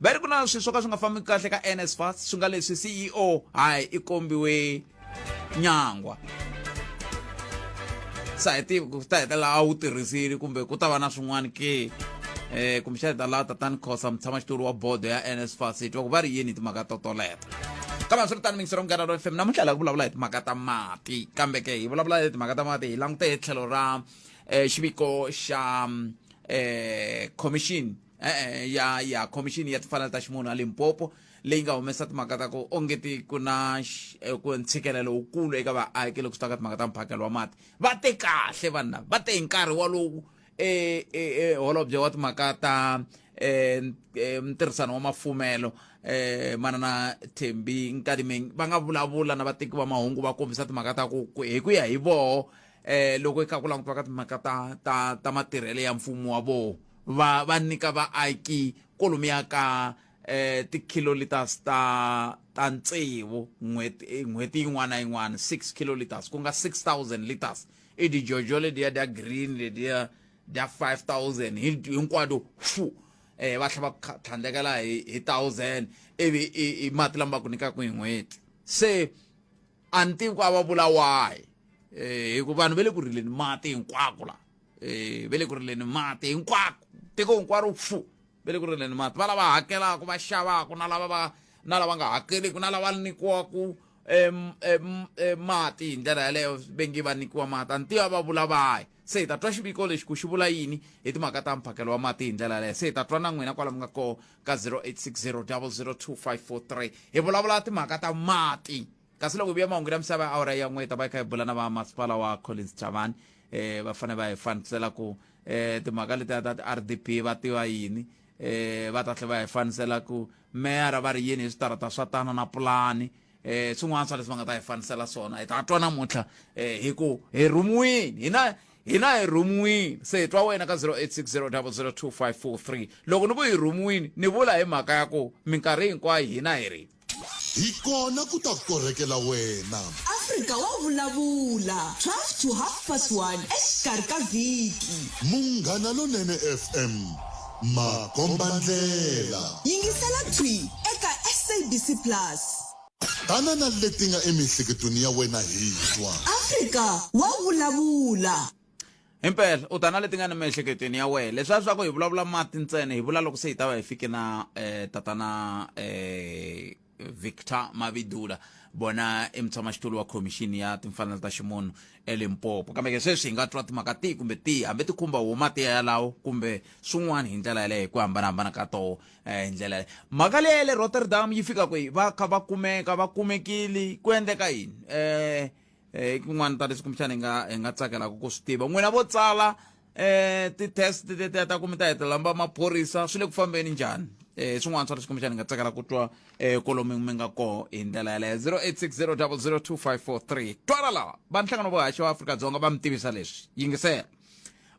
Va ri ku na swilo swo ka swi nga fambi kahle ka NSFAS, swi nga leswi CEO hayi i kombiwe nyangwa. Sa hi tivi ku ta hetelela a wu tirhisile kumbe ku ta va na swin'wana ke. Kumbexana hi ta lava tatani Khosa mutshamaxitulu wa bodo ya NSFAS hi twa ku va ri yini hi timhaka to toleto. Kambe hambiswiritano miyingiseri wa Munghana Lonene FM namuntlha hi lava ku vulavula hi timhaka ta mati, kambe ke hi vulavula hi timhaka ta mati hi langute hi tlhelo ra xiviko xa commission e-e ya ya khomixini ya timfanelo ta ximunhu ya Limpopo leyi nga humesa timhaka ta ku ongeti ku na ku ntshikelelo wukulu eka vaaki loko swi ta ka timhaka ta mphakelo wa mati. Va te kahle vanhu lava, va te hi nkarhi walowu e, e, e holobye wa timhaka ta e, e, ntirhisano wa mafumelo e, manana Thembi Nkadimeng va nga vulavula na vateki va mahungu va kombisa timhaka ta ku hi ku ya hi voho loko eka ku langutiwa ka timhaka ta ta ta matirhelo ya mfumo wa voho va va nyika vaaki kolomiya ka ti-kiloliters ta ta tsevu n'hweti n'hweti yin'wana na yin'wana 6 kiloliters ku nga 6000 liters i tijojo letiya ta green letiya ta 5000 hinkwato fu va tlhela va tlhandlekela hi hi 1000 ivi i mati lama va ku nyikaka hi n'hweti se a ni tivi ku a va vula wahi hi ku vanhu va le ku rileni mati hinkwako la va le ku rileni mati hinkwako tiko hinkwaro fu va le ku rileni mati va lava hakelaka va xavaka na lava va na lava nga hakeliki na lava nyikiwaka mati hi ndlela yaleyo ve nge va nyikiwa mati a ni tivi a va vula vahi se hi ta twa xiviko lexi ku xi vula yini hi timhaka ta mphakelo wa mati hi ndlela yaleyo se hi ta twa na n'wina kwala mi nga koho ka 0860 002543 hi vulavula timhaka ta mati kasi loko hi vuya mahungu ya misava ya awara ya n'we hi ta va hi kha hi bula na va masipala wa Collins Chavani va fanele va hi fanisela ku timhaka letiya ta ti-RDP va tiva yini va ta tlhela va hi fanisela ku meyara va ri yini hi switarata swa tano na pulani swin'wana swa leswi va nga ta hi fanisela swona hi ta twa namuntlha hi ku hi rhumiwini hina hina hi rhumiwini se hi twa wena ka 0860002543 loko ni ku hi rhumiwini ni vula hi mhaka ya ku minkarhi hinkwayo hina hi ri Hi kona ku ta korhekela wena. Afrika wa vulavula, 12 to half past 1 exikarhi ka vhiki. Munghana Lonene FM, makombandlela. Yingisela thwi eka SABC Plus. Tana na leti nga emiehleketweni ya wena hi twa. Afrika wa vulavula. Himpela u ta na leti nga ni miehleketweni ya wena leswiya swa ku hi vulavula mati ntsena hi vula loko se hi ta va hi fike na eh, tatana eh, Victor Mavidula vona i mutshamaxitulu wa khomixini ya timfanelo ta ximunhu eLimpopo kambe ke sweswi hi nga twa timhaka tihi kumbe tihi hambi ti khumba wo mati ya yalawo kumbe swin'wana hi ndlela yaleyo hi ku hambanahambana ka toho hi ndlela yaleyo mhaka leyi ya le Rotterdam yi fika kwihi va kha va kumeka va kumekile ku endleka yini kun'wana ta leswi kumbexana hi nga hi nga tsakelaka ku swi tiva n'wina vo tsala ti-test tetiya ta ku mi ta hetelela va maphorisa swi le ku fambeni njhani swin'wana swa leswi kumbexana hi nga tsakela ku twa kolomu mi nga koho hi ndlela yaleyo 0860002543 twala lava va nhlangano vohaxi wa Afrika-Dzonga va mi tivisa leswi yingisela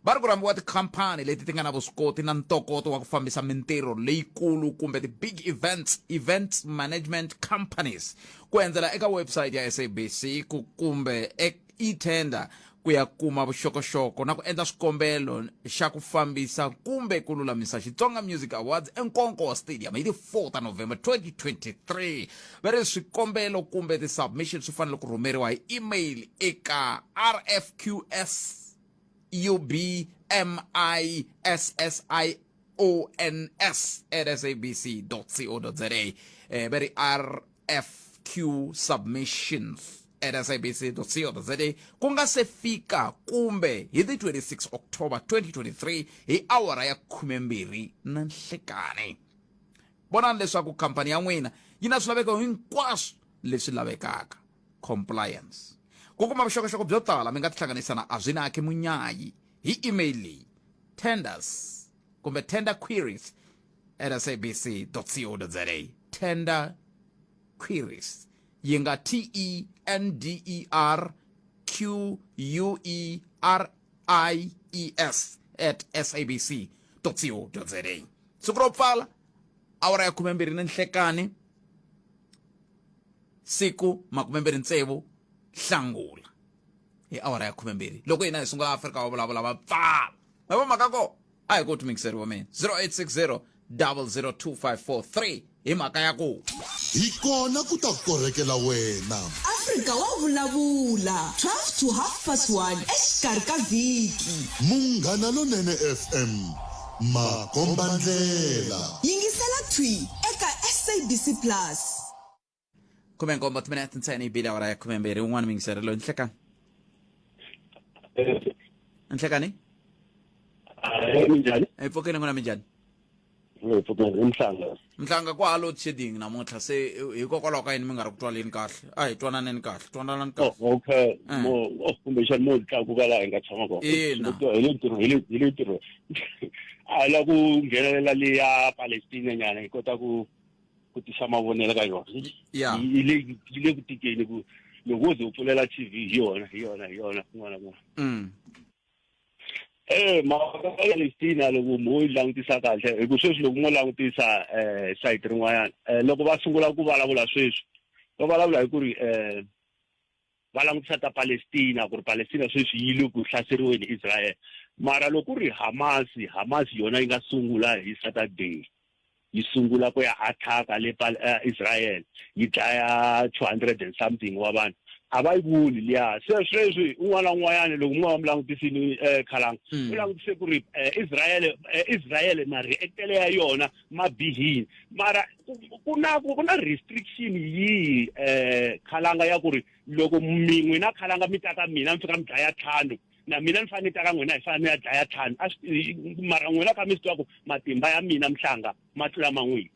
Va ri ku rhambiwa tikhampani leti ti nga na vuswikoti na ntokoto wa ku fambisa mintirho leyikulu kumbe ti-big events, events management companies, ku endzela eka website ya SABC ku kumbe e-tender ku ya kuma vuxokoxoko na ku endla swikombelo xa ku fambisa kumbe ku lulamisa Xitsonga Music Awards eNkonko Stadium hi ti 4 ta November 2023. Va ri swikombelo kumbe ti-submission swi fanele ku rhumeriwa hi email eka rfqs U B M I S S I O N S at sabc.co.za va ri RFQ submissions at sabc.co.za ku nga se fika kumbe hi ti 26 October 2023 hi awara ya 12 na nhlekani. Vonani leswaku khampani ya n'wina yi na swilaveko hinkwaswo leswi lavekaka. Compliance. Ku kuma vuxokoxoko byo tala mi nga tihlanganisa na Azwinakhe Munyayi hi email leyi tenders kumbe tender queries at sabc.co.za tender queries yi nga T E N D E R Q U E R I E S at sabc.co.za siku ro pfala awara ya 12 ni nhlekani Siku 26 Hlangula hi awara ya 12 loko hina hi sungula Afrika wa vulavula va pfala ma vo mhaka ko a hi ku ti mixeri wa mina 0860 002543 hi mhaka ya ku Hi kona ku ta korhekela wena. Afrika wa vulavula 12 to half past 1 exikarhi ka vhiki. Munghana Lonene FM, makombandlela. Yingisela thwi eka SABC Plus. 17 timinete ntsena yi bile awara ya 12. Un'wana muyingiseri loyi, nhlekani. Nhlekani. Minjhani? Hi pfukile, n'wina minjhani? Hi pfukile, i Mhlanga. Mhlanga, kwa ha load shedding namuntlha, se hikokwalaho ka yini mi nga ri ku twaleni kahle? A hi twananeni kahle, twananani kahle. Oh, okay. Mo, oh, kumbexani mo tlakuka laha hi nga tshama kona. Ina. Hi le ntirho, hi le ntirho. A hi lava ku nghenelela leya Palestina nyana, hi kota ku tisa mavonelo ka yona. Yi le ku tikeni ku loko wo ze u pfulela TV, hi yona, hi yona, hi yona, kun'wana na kun'wana. Mhaka ya Palestina, loko mo yi langutisa kahle, hi ku sweswi loko mo langutisa site rin'wanyana, loko va sungula ku vulavula sweswi, va vulavula hi ku ri va langutisa ta Palestina, ku ri Palestina sweswi yi le ku hlaseriweni Israel. Mara loko ku ri Hamas, Hamas yona yi nga sungula hi Saturday, yi sungula ku ya attack-a le Israel, yi dlaya 200 and something wa vanhu, a va yi vuli liya. Se sweswi un'wana na un'wanyana loko mo va mi langutisini, Khalanga, u langutise ku ri Israel ma-reactele ya yona ma bihile, mara ku na restriction yihi, Khalanga, ya ku ri loko min'we na Khalanga mi ta ka mina, mi fika mi dlaya ntlhanu, na mina ni fanele ni ta ka n'wina, hi fanele ni ya dlaya ntlhanu? A swi, mara n'wina kha mi swi tiva ku matimba ya mina, Mhlanga, ma tlula man'wini.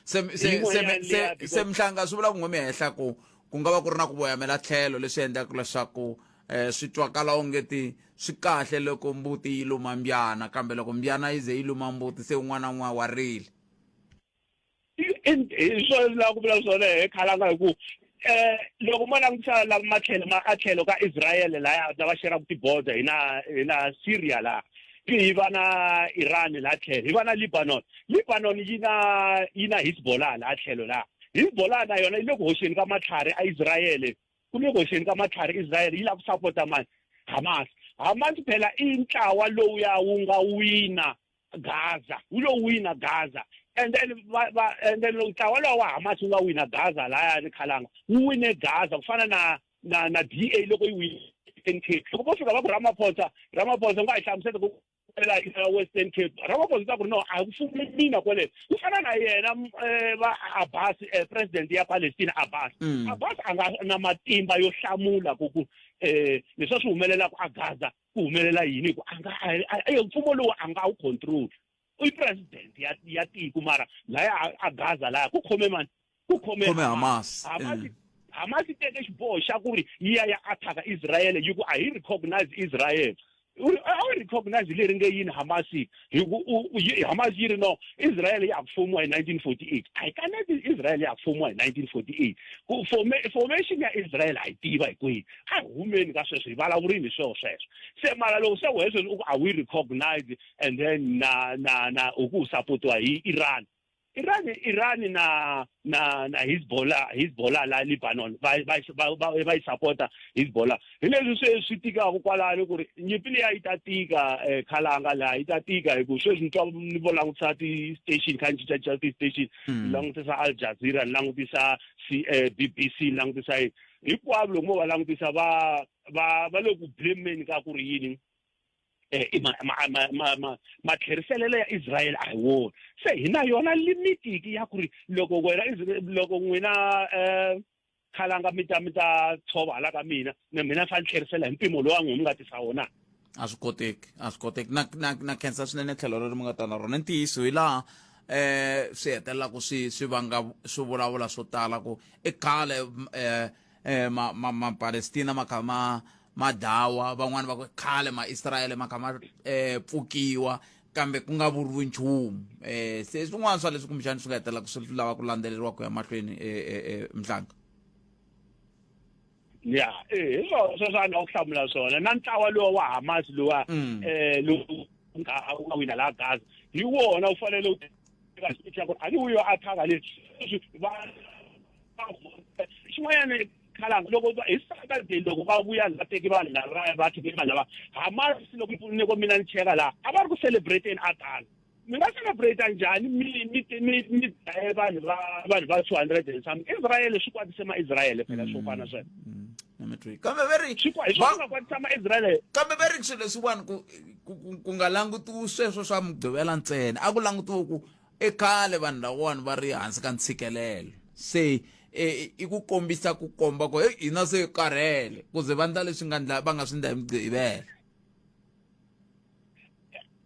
Se se se Yin'wanyana se liya se Mhlanga, swi vula ku n'we mi hehla ku nga va ku ri na ku voyamela tlhelo, leswi endlaka leswaku swi twakala onge ti swi kahle loko mbuti yi luma mbyana, kambe loko mbyana yi ze yi luma mbuti, se un'wana na un'wana wa rila. Hi swona lava ku vula swona, he Khalanga, hi ku loko mo langutisa lava matlhelo ma a tlhelo ka Israel laya, lava xeraka tiborder, hi na Syria laha, hi va na Iran laha tlhelo, hi va na Lebanon. Lebanon yi na Hezbollah laha tlhelo laha. Hezbollah na yona yi le ku hoxeni ka matlhari a Israel, ku le ku hoxeni ka matlhari Israel. Yi lava ku sapota mani? Hamas. Hamas phela i ntlawa lowuya wu nga wina Gaza, wu lo wina Gaza. And then va and then loko ntlawa lowa wa Hamas wu nga wina Gaza laya ni, Khalanga, wu wine Gaza ku fana na DA loko yi wine Eastern Cape. Loko vo fika va ku Ramaphosa, Ramaphosa u nga hi hlamusela ku la Western Cape, Ramaphosa ta ku ri no, a ku fumi mina kwale. Ku fana na yena va Abbas, president ya Palestina, Abbas. Abbas a nga na matimba yo hlamula ku leswi a swi humelelaka a Gaza ku humelela yini, hi ku a nga mfumo lowu a nga wu control, i president ya tiko. Mara laya a Gaza laya ku khome mani? Ku khome Khome Hamas. Hamas. Hamas yi teke xiboho xa ku ri yi ya attack Israel, yi ku a hi recognize Israel. A wu recognize leri nge yini Hamas? Hi ku Hamas yi ri no, Israel ya ha ku fumiwa hi 1948. A hi kaneti Israel ya ha ku fumiwa hi 1948, ku formation ya Israel a yi tiva hi kwihi. A hi humeni ka sweswo, hi vulavurini hi swoho sweswo. Se mara loko se wehe sweswi u ku a wu yi recognize, and then na u ku u sapotiwa hi Iran. Iran na Hezbollah, Hezbollah la Lebanon, va yi sapota Hezbollah. Hi leswi se swi tikaka kwalano, ku ri nyimpi liya yi ta tika, Khalanga, laha yi ta tika, hi ku sweswi ni twa ni vo langutisa ti-station, kha ni cincacinca ti-station, ni langutisa Al Jazeera, ni langutisa BBC, ni langutisa yini, hinkwavo loko mo va langutisa, va le ku blameni ka ku ri yini, i matlheriselelo ya Israel a hi wona. Se hi na yona limitiki ya ku ri loko wena, loko n'wina, Khalanga, mi ta tshova hala ka mina, na mina ni fanele tlherisela hi mpimo lowu a n'wi mi nga tisa wona. A swi koteki, a swi koteki. Na khensa swinene tlhelo leri mi nga ta na rona. Ntiyiso hi laha swi hetelelaka swi vanga swi vulavula swo tala, ku i khale ma Palestina ma kha ma dlawa, van'wani va ku khale ma Israyele ma kha ma pfukiwa, kambe ku nga vuriwi nchumu. Se swin'wana swa leswi kumbexani swi nga hetelelaka swi lava ku landzeleriwa ku ya mahlweni, Mhlanga. Ya, hi swona sweswo a ni ku hlamula swona. Na ntlawa lowa wa Hamas lowa, lowu nga wu nga wina laha Gaza, hi wona wu fanele wu teka speech ya ku ri a ni wuyo attack leswi va xin'wanyana. Khalanga, loko hi Saturday loko va vuya va teki vanhu lava, va teki vanhu lava Hamas, loko ni ko mina ni cheka laha a va ri ku celebrateni a Gaza. Mi nga celebrate njhani mi mi mi mi dlaye vanhu va vanhu va 200 and some Israel swi kwatise ma-Israel phela swo fana sweswo. Kambe ve ri swi hi swona nga kwatisa ma-Israel. Kambe ve ri swilo leswiwani ku ku nga langutiwi sweswo swa Mugqivela ntsena, a ku langutiwi ku i khale vanhu lawani va ri hansi ka ntshikelelo, se i ku kombisa ku komba ku heyi hina se hi karhele ku ze va ndla leswi nga ndla va nga swi ndla hi Mugqivela.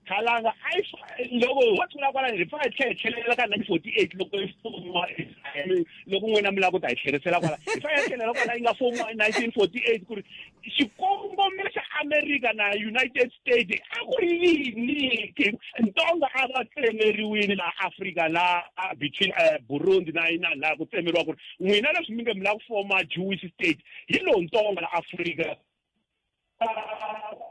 Khalanga a yi loko ho tlula kwala hi fanele hi tlhela hi tlhelela ka 1948 loko yi fumiwa Israel loko n'wina mi lava ku ta hi tlherisela kwala hi fanele hi tlhelela kwala yi nga fumiwa hi 1948 ku ri xikongomelo xa America na United States a ku ri yini ntonga a va tsemeriwile laha Africa laha between Burundi na na laha ku tsemeriwa ku ri n'wina leswi mi nge mi lava ku foma Jewish state hi lowu ntonga la Afrika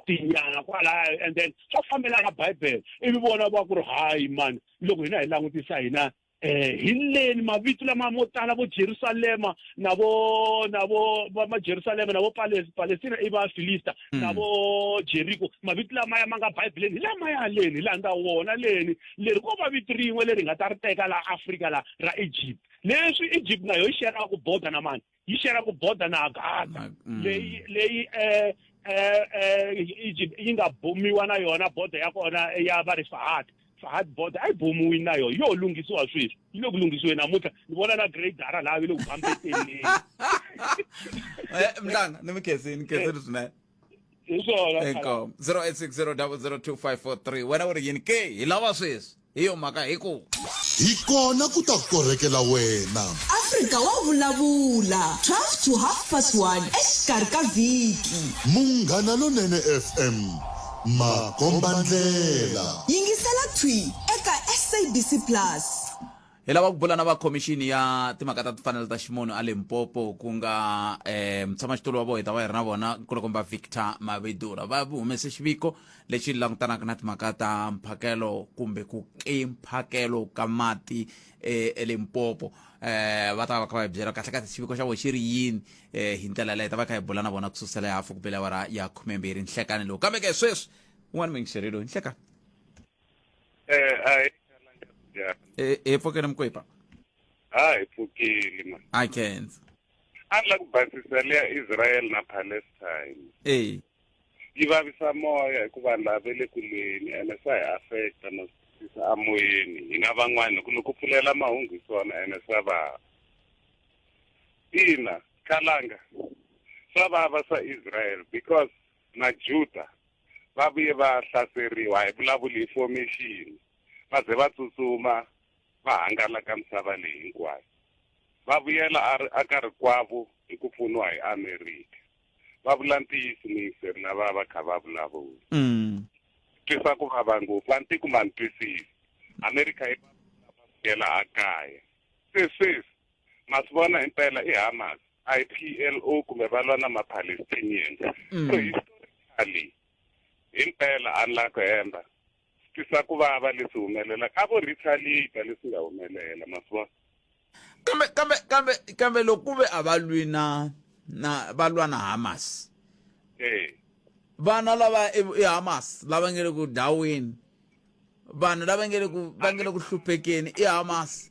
tinyanga kwalaya and then swa fambelana Bible ivi vona va ku ri hayi mani loko hina hi langutisa hina eh hi leni mavito lama mo tala vo Jerusalema na vo na vo va ma Jerusalema na vo Palestina i va Filista na vo Jericho mavito lama ya ma nga Bibeleni hi lama ya leni hi landza wona leni leri ko va vito rin'we leri nga ta ri teka la Afrika la ra Egypt leswi Egypt na yo yi xeraka ku border na mani yi xera ku border na Gaza leyi leyi eh eh Egypt yi nga bomiwa na yona border ya kona ya va ri Fahad Fahad border a yi bomiwi na yona yo lunghisiwa sweswi yi le ku lunghisiweni namuntlha ni vona na gradara laha yi le ku bambeteleni. Mhlanga ni mi khensini khensini swinene. Hi swona. Inkomu 0860002543 wena u ri yini ke hi lava sweswi hi yo mhaka hi ku hi kona ku ta korhekela wena. Afrika wa vulavula 12 to half past 1 exikarhi ka vhiki. Munghana Lonene FM, makombandlela. Yingisela thwi eka SABC Plus. Hi lava ku bula na va khomixini ya timhaka ta timfanelo ta ximunhu a Limpopo ku nga mutshamaxitulu wa voho hi ta va hi ri na vona nkulukumba Victor Mavhidula. Va humese xiviko lexi langutanaka na timhaka ta mphakelo kumbe ku ke mphakelo ka mati eLimpopo. Va ta va kha va hi byela kahle kahle xiviko xa vona xi ri yini hi ndlela leyi ta va kha hi bula na vona ku susela hi hafu ku bela awara ya 12 nhlekani lowu. Kambe ke sweswi un'wana muyingiseri loyi nhlekani. Eh, a Eh, hi pfukile mukwepa a hi pfukile man a khensa a ni la ku basisa leya Israel na Palestine e yi vavisa moya hikuva vanhu lava ve le kuleni ene swa hi affecta na swi twisisa amoyeni hina van'wana hi ku loko pfulela mahungu hi swona ene swa vava ina khalanga swa vava swa Israel because na Juda va vuye va hlaseriwa a hi vulavuli hi formation va ze va tsutsuma va hangalaka misava leyi hinkwayo va vuyela a ka rikwavo hi ku pfuniwa hi America va vula ntiyiso muyingiseri lava va kha va vulavula twisa ku vava ngopfu a ni tiku ma ni twisisi America yi va vuyela a kaya se sweswi ma swi vona himpela i Hamas a hi PLO kumbe va lwa na ma-Palestinians so historically himpela a ni la ku hemba swi twisa ku vava leswi humelelaka a vo retaliate leswi nga humelela ma swi vona kambe kambe kambe kambe loko ku ve a va lwi na na va lwa na Hamas eh vana lava i Hamas lava nge le ku dlaweni vanhu lava nge le ku va nge le ku hluphekeni i Hamas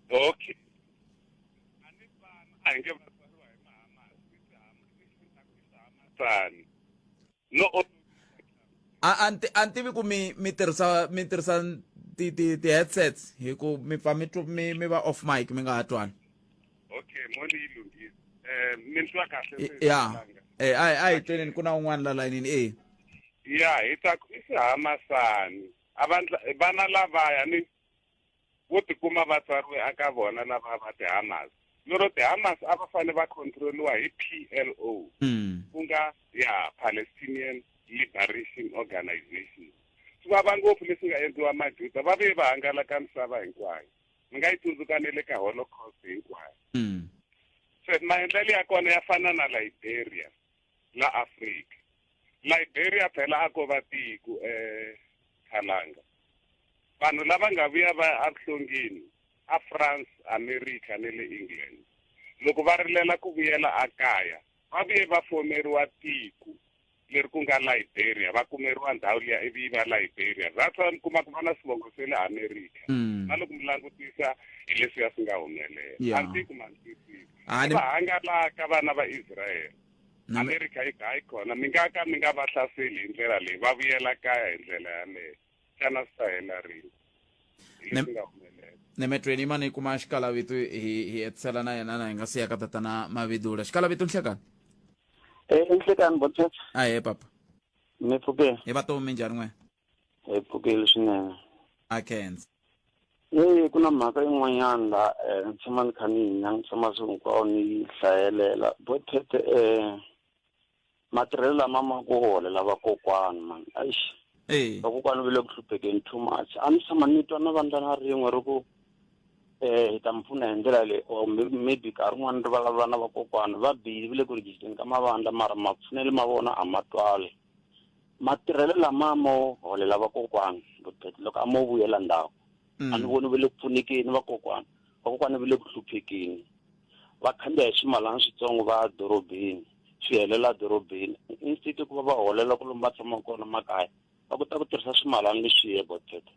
okay a ni vana a hi nge va tswariwa hi mahamasi i no a a ni tivi ku mi mi tirhisa mi tirhisa ti ti ti headsets hi ku mi pfa mi mi mi va off mic mi nga ha twani okay mo ni yi lunghisa eh mi twa kahle ya eh a a hi tweneni ku na un'wana la layinini eh ya hi ta i swihamasani a va vana lavaya ni vo tikuma va tswariwe aka vona lava va ti-Hamas lero ti-Hamas a va fanele va controliwa hi PLO ku nga ya Palestinian Liberation Organization swi vava ngopfu leswi nga endliwa Majuda va vuye va hangalaka misava hinkwayo mi nga yi tsundzuka ne le ka Holocaust hinkwayo se maendlelo ya kona ya fana na Liberia la Afrika Liberia phela a ko va tiko khalanga vanhu lava nga vuya va avuhlongeni a France America ne le England loko va rilela ku vuyela a kaya va vuye va fomeriwa tiko leri ku nga Liberia va kumeriwa ndhawu liya ivi yi va Liberia that's why mi kuma ku va na swivongo swa le America na loko mi langutisa hi leswiya swi nga humelela Yeah. a ni tivi ku ma ni twisisa Ah, ni- va hangalaka vana va Israel Na mi- America yi hayi kona mi nga ka mi nga va hlaseli hi ndlela leyi va vuyela kaya hi ndlela yaleyo xana swi ta hela rini hi leswi nga humelela Nemetweni mani yi kuma xikalavito hi hi hetisela na yena na hi nga siya ka tatana Mavidula xikalavito nhlekani Eh, nhlekani bothetha ahee papa mi pfukile hi va tomi njhani n'we hi pfukile swinene a khensa e ku na mhaka yin'wanyana la um ni tshama ni kha ni yi langutisa masiku hinkwawo ni yi hlayelela bothethe um matirhelo lama ma ku holela vakokwani mani aixi e vakokwani va le ku hluphekeni too much a ni tshama ni twa na vandla na rin'we ri ku um hi ta mi pfuna hi ndlela leyi or maybe nkarhi wun'wani ri vulavula na vakokwani va busy va le ku rejisteni ka mavandla mara mapfunelo ma vona a ma twali matirhelo lama mo holela vakokwani botete loko a mo vuyela ndhawu a ni voni va le ku pfunekeni vakokwani vakokwani va le ku hluphekeni va khandziya hi swimalana switsongo va ya dorobeni swi helela dorobeni instead ku va va holela ku lomu va tshamaka kona makaya va kota ku tirhisa swimalana leswiya botete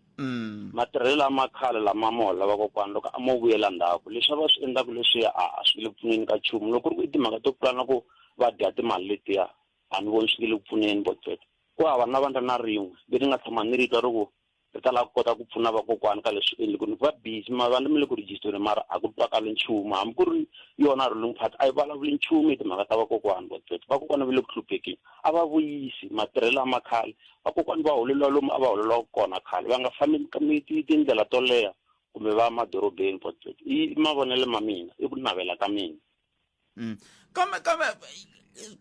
matirhelo lama khale lama mo holela vakokwani loko a mo vuyela ndzhaku leswi a va swi endlaka leswiya a a swi le ku pfuneni ka nchumu loko ku ri ku i timhaka to pulana ku va dya timali letiya a ni voni swi le ku pfuneni botete ku hava na vandla na rin'we leri nga tshama ni ri twa ri ku ri ta lava ku kota ku pfuna vakokwani ka leswi endli ku ni va busy mavandla ma le ku register mara a ku twakali nchumu hambi ku ri yona ruling party a yi vulavuli nchumu hi timhaka ta vakokwani botete vakokwani va le ku hluphekeni a va vuyisi matirhelo lama khale vakokwani va holeliwa lomu a va holeliwa kona khale va nga fambi ka tindlela to leha kumbe va madorobeni botete i mavonelo ma mina i ku navela ka mina Kambe kambe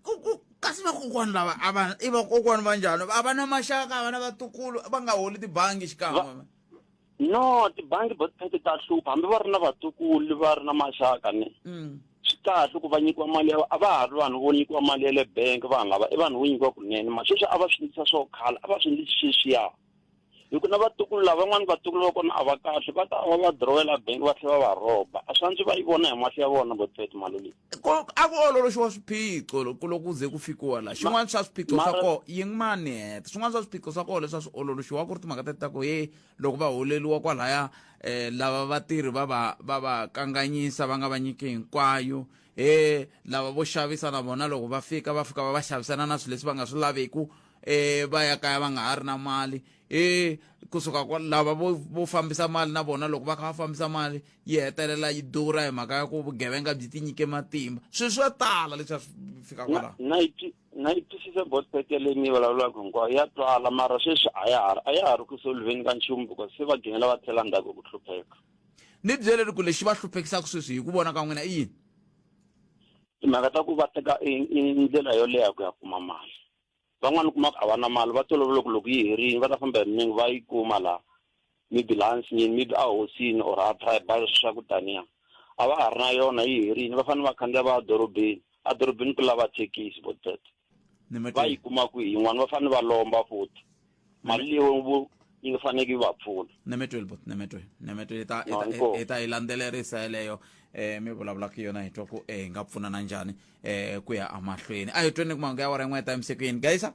ku ku kasi vakokwani lava a va i vakokwani va njhani a va na maxaka a va na vatukulu va nga holi tibangi xikan'we no tibangi botete ta hlupha hambi va ri na vatukulu va ri na maxaka ni swi kahle ku va nyikiwa mali ya a va ha ri vanhu vo nyikiwa mali ya le bank vanhu lava i vanhu vo nyikiwa kunene ma sweswi a va swi endlisa swo khale a va swi endlisi sweswiya hi ku na vatukulu lava van'wani vatukulu va kona a va kahle va ta va va dirowela bank va tlhela va va rhoba a swi antswi va yi vona hi mahlo ya vona botete mali leyi Ko a ku ololoxiwa swiphiqo loko loko ku ze ku fikiwa la xin'wana swa swiphiqo swa mara- koho yin'wani heta swin'wana swa swiphiqo swa koho leswi a swi ololoxiwa ku ri timhaka teti ta ku he loko va holeliwa kwalaya um lava vatirhi va va va va kanganyisa va nga va nyiki hinkwayo he lava vo xavisa na vona loko va fika va fika va va xavisana na swilo leswi va nga swi laveku eh va ya kaya va nga ha ri na mali e kusuka kwa lava vo vo fambisa mali na vona loko va kha va fambisa mali yi hetelela yi durha hi mhaka ya ku vugevenga byi tinyike matimba swilo swo tala leswi a swi fika kwalaho na yi twi- na yi twisisa botpet leyi mi yi vulavulaka hinkwayo ya twala mara sweswi a ya ha ri a ya ha ri ku solveni ka nchumu because se va ghinela va tlhela ndzhaku hi ku hlupheka ni byele ri ku lexi va hluphekisaka sweswi hi ku vona ka n'wina i yini timhaka ta ku va teka i ndlela yo leha ku ya kuma mali van'wani u kuma ku a va na mali va tolovele ku loko yi herile va ta famba hi milenge va yi kuma laha maybe laha nsinyeni maybe a hosini or a tribal swa ku taniya a va ha ri na yona yi herile va fanele va khandziya va ya dorobeni a dorobeni ku lava thekisi vo tete va yi kuma kwihi yin'wana va fanele va lomba futhi mali leyi vo yi nga faneke yi va pfuna nemetweli bot nemetweli nemetweli hi ta No, inkomu. hi ta yi landzelerisa yeleyo eh mi vulavulaka yona hi twa ku eh hi nga pfunana njhani eh ku ya emahlweni a hi tweni ku mahungu ya awara yin'we ya tamisekweni gayisa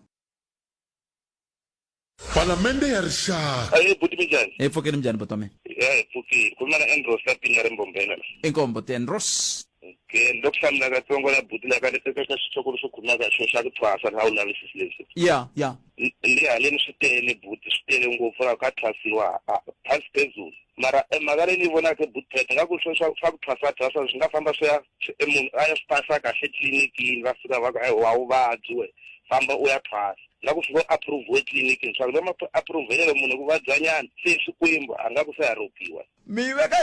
Palamende ya Rixaka. Aye buti minjhani? Hi pfukeni minjhani buti wa mina? Ya hi pfukile. Khuluma na Andros la Pinya ri Mbombela la. Inkomu buti Andros. Okay, ni lo ku hlamula katsongo la buti la ka eka ka xihloko lexo khulumaka hi xona xa ku thwasa ni nga wu lavisisi leswi. Ya ya. Ni haleni swi tele buti swi tele ngopfu la ka thwasiwa phansi phezulu. Mara e mhaka leyi ni yi vonaka buti Pete nga ku swo swa swa ku thwasa thwasa swi nga famba swi ya e munhu a ya swi pasa kahle etlilinikini va fika va ku a wa wu vabyi we famba u ya thwasa. Nga ku swi ngo approve etliliniki swa ku va ma approve-ele munhu ku vabyanyana se swikwembu a nga ku se a rhobiwa. Mi yi veka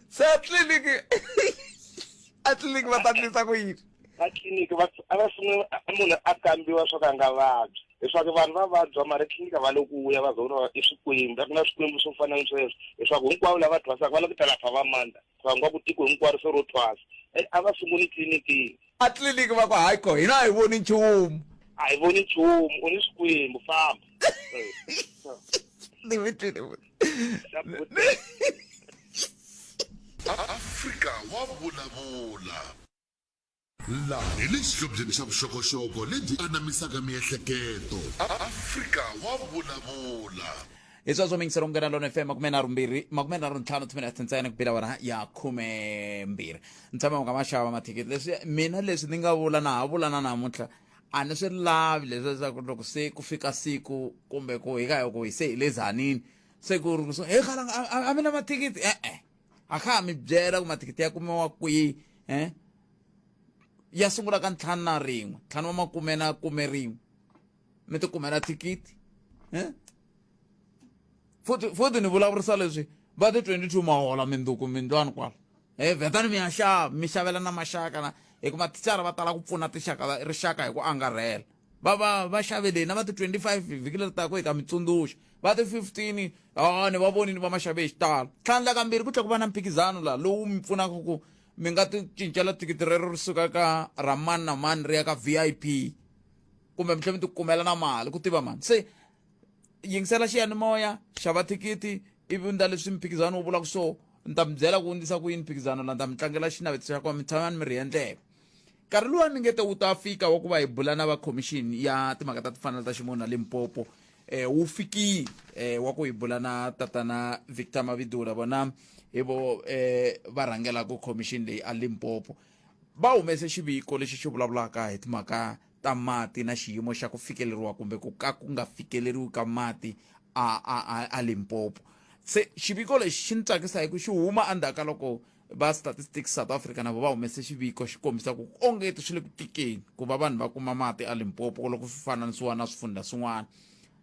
se a tliliniki a tliliniki va ta ndlisa ku yini? A tliliniki va a va sungula munhu a kambiwa swa ku a nga vabyi leswaku vanhu va vabya mara etliliniki a va le ku vuya va za i swikwembu a ku na swikwembu swo fana ni sweswo leswaku hinkwavo lava thwasaka va lava ku ta lafa va mandla va nga ku tiko hinkwaro se ro thwasa a va sunguli tliliniki a tliliniki va ku hayi ko hina a hi voni nchumu a hi voni nchumu u ni swikwembu famba ni mi twile Afrika wa vulavula. Laha hi le xihlobyeni xa vuxokoxoko lebyi anamisaka miehleketo. Afrika wa vulavula. Hi sweswo mingiselo Munghana Lona FM 32 25 timinete ntsena ku bela wara ya 12. Ni tshama nga ma xava mathikithi leswi mina leswi ni nga vula na ha vula na namuntlha a ni swi lavi leswi leswaku loko se ku fika siku kumbe ku hi ka ku hi se hi le zanini se ku ri so he khalanga a mi na mathikithi e-e a kha ha mi byela ku mathikithi ya kumiwa kwihi eh ya sungula ka 51 51 mi ti kumela thikithi eh futhi futhi ni vulavurisa leswi va ti 22 mahola minduku mindlwani kwala e vhetani mi ya xava mi xavela na maxaka na hi ku mathicara va tala ku pfuna tinxaka rixaka hi ku angarhela va va va xaveleni na va ti 25 vhiki leri taka hi ta mi tsundzuxa va ti 15 a ni va vonini va maxave hi xitalo tlhandla kambirhi ku tlhela ku va na mphikizano laha lowu mi pfunaka ku mi nga ti cincela thikithi rero ri suka ka ra mani na mani ri ya ka VIP kumbe mi tlhela mi ti kumela na mali ku tiva mani se yingisela xiyanimoya xava thikithi ivi ndza leswi mphikizano wu vulaka so ni ta mi byela ku ndlisa ku yini mphikizano la ni ta mi tlangela xinavetiso xa kona mi tshama ni mi ri endleke nkarhi luwa ni nge te wu ta fika wa ku va hi bula na va commission ya timhaka ta timfanelo ta ximunhu na Limpopo eh wu fikile eh wa ku hi bula na tatana Victor Mabidula vona hi vo eh va rhangelaka commission leyi a Limpopo va humese xiviko lexi xi vulavulaka hi timhaka ta mati na xiyimo xa ku fikeleriwa kumbe ku ka ku nga fikeleriwi ka mati a a a, a Limpopo se xiviko lexi xi ni tsakisa hi ku xi huma endzhaku ka loko va Statistics South Africa na vo va humese xiviko xi kombisa ku ongeti swi le ku tikeni ku va vanhu va kuma mati a Limpopo loko swi fananisiwa na swifundha swin'wana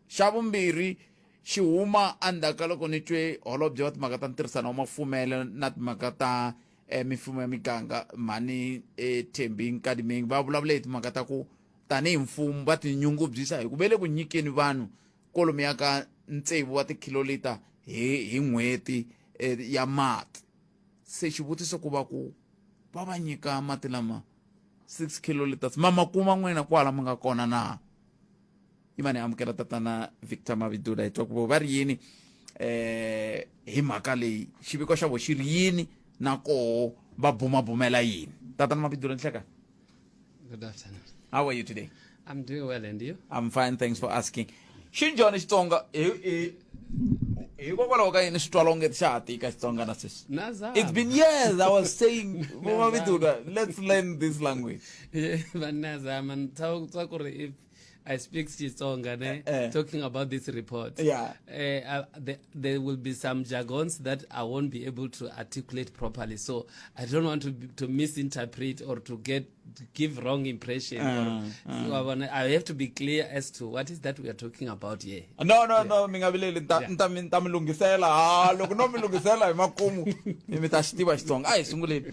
xa vumbirhi xi huma endzhaku ka loko ni twe holobye wa timhaka ta ntirhisano wa mafumelo na timhaka ta eh, mifumo ya miganga mhani eh, Thembi Nkadimeng va vulavule hi timhaka ta ku tanihi mfumo va tinyungubyisa hi ku ve le ku nyikeni vanhu kwalomuya ka tsevu wa tikhilolita hi hi n'hweti eh, ya mati se xivutiso ku va ku va va nyika mati lama 6 kiloliters ma ma kuma n'wina kwala mi nga kona na yimani amukela tatana Victor Mabidula hi twa ku va ri yini eh hi mhaka leyi xiviko xa vo xi ri yini na koho va bumabumela yini tatana Mabidula nhleka. Good afternoon. How are you today? I'm doing well, and you? I'm fine, thanks for asking. Xi njhani Xitsonga? Hikokwalaho ka yini swi twala onge xa ha tika Xitsonga na sweswi? Nazama. It's been years I was saying, Mabidula, let's learn this language. Yeah, but Nazama, tsa ku ri if I speak Xitsonga, ne, talking about this report. There will be some jargons that I won't be able to articulate properly. So I don't want to misinterpret or to give wrong impression. Or, I have to be clear as to what is that we are talking about here. No, mi nga vileli, ni ta mi lunghisela. Ha loko no mi lunghisela hi makumu mi ta xi tiva Xitsonga. A hi sunguleni.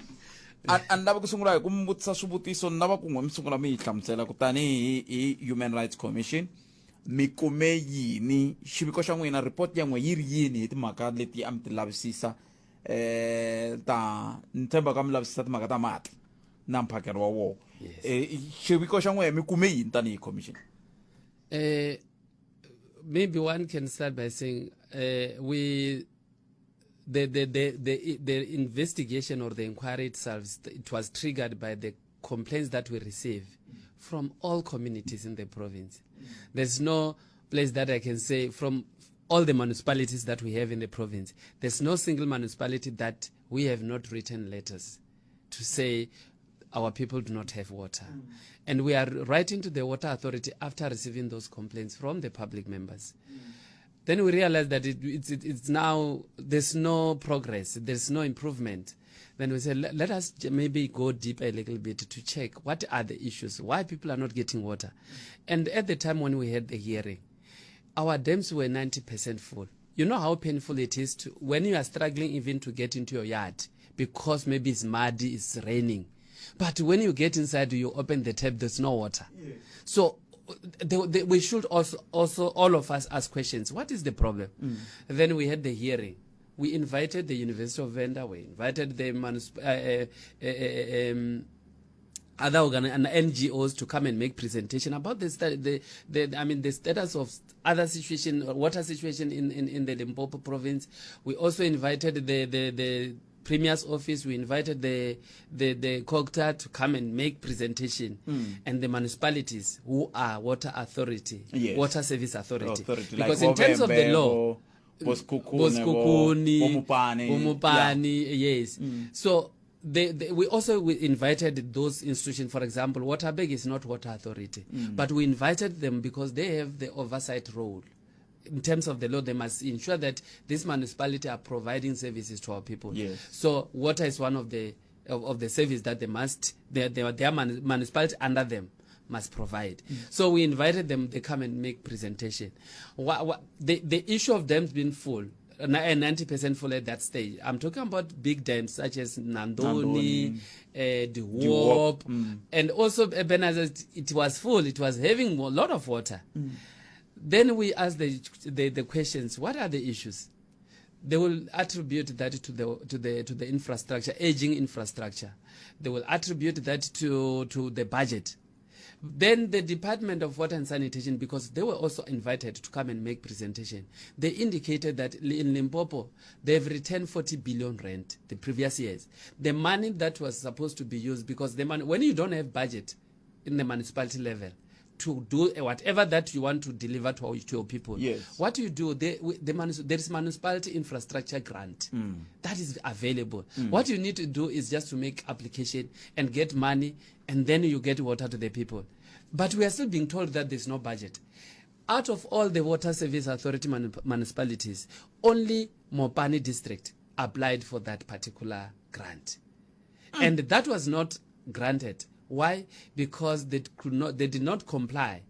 A ni lavi ku sungula hi ku mi vutisa swivutiso, ni lava ku n'we mi sungula mi yi hlamusela ku tanihi hi Human Rights Commission mi kume yini, xiviko xa n'wina, report ya n'we yi ri yini hi timhaka leti a mi ti lavisisa ta ni tshemba ka mi lavisisa timhaka ta mati na mphakelo wa wona. Xiviko xa n'we mi kume yini tanihi commission? Maybe one can start by saying we the investigation or the inquiry itself, it was triggered by the complaints that we receive from all communities in the province. There's no place that I can say from all the municipalities that we have in the province, there's no single municipality that we have not written letters to say our people do not have water. And we are writing to the water authority after receiving those complaints from the public members. Then we realized that it's now, there's no progress, there's no improvement. Then we said, let us maybe go deep a little bit to check what are the issues, why people are not getting water. And at the time when we had the hearing, our dams were 90% full. You know how painful it is to, when you are struggling even to get into your yard because maybe it's muddy, it's raining. But when you get inside, you open the tap, there's no water. So we should also all of us ask questions. What is the problem? Then we had the hearing. We invited the University of Venda. We invited the other and NGOs to come and make presentation about the status of other situation, water situation in the Limpopo province. We also invited the Premier's office, we invited the, the, the COGTA to come and make presentation, and the municipalities who are water authority, Yes. water service authority. Authority, like because in terms of the Vhembe, law, bo Sekhukhune, Bosekhukhune, bo Mopani. Bomopane, yes. So they, they, we also we invited those institutions. For example, Waterberg is not water authority, but we invited them because they have the oversight role. In terms of the law, they must ensure that this municipality are providing services to our people. Yes. So water is one of the of, of the service that they must their their, their municipality under them must provide. So we invited them. They come and make presentation. Wha wha the the issue of dams being full. And 90% full at that stage. I'm talking about big dams such as Nandoni, Nandoni. De Hoop, Hoop, mm. and also Ebenezer, it was full. It was having a lot of water. Then we asked the, the, the questions, what are the issues? They will attribute that to the, to the, to the infrastructure, aging infrastructure. They will attribute that to, to the budget. Then the Department of Water and Sanitation, because they were also invited to come and make presentation, they indicated that in Limpopo, they've returned 40 billion rand the previous years. The money that was supposed to be used, because the money, when you don't have budget in the municipality level, to do whatever that you want to deliver to, to your people. Yes. What you do, they, the there is municipality infrastructure grant that is available. What you need to do is just to make application and get money, and then you get water to the people. But we are still being told that there's no budget. Out of all the water service authority municipalities, only Mopani district applied for that particular grant. And that was not granted. Why? Because they could not, they did not comply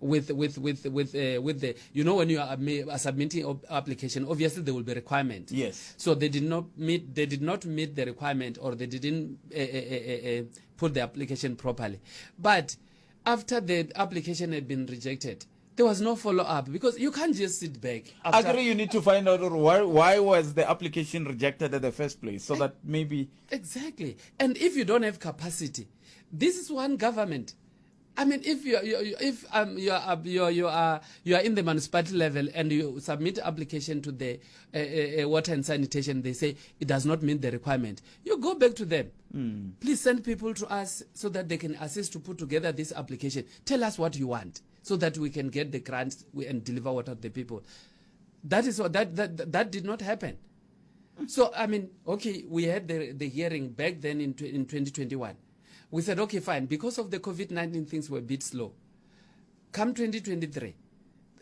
with with with with with the. You know, when you are, are submitting application, obviously there will be requirement. Yes. So they did not meet. They did not meet the requirement, or they didn't put the application properly. But after the application had been rejected, there was no follow up, because you can't just sit back. After Agree, you need to find out why, why was the application rejected at the first place, so that maybe Exactly. And if you don't have capacity, this is one government. I mean, if you, you if you are you you are you are in the municipality level and you submit application to the water and sanitation, they say it does not meet the requirement. You go back to them. Please send people to us so that they can assist to put together this application. Tell us what you want so that we can get the grants and deliver water to the people. That is what that that that did not happen. So, I mean, okay, we had the, the hearing back then in, in 2021. We said, okay, fine, because of the COVID 19, things were a bit slow. Come 2023,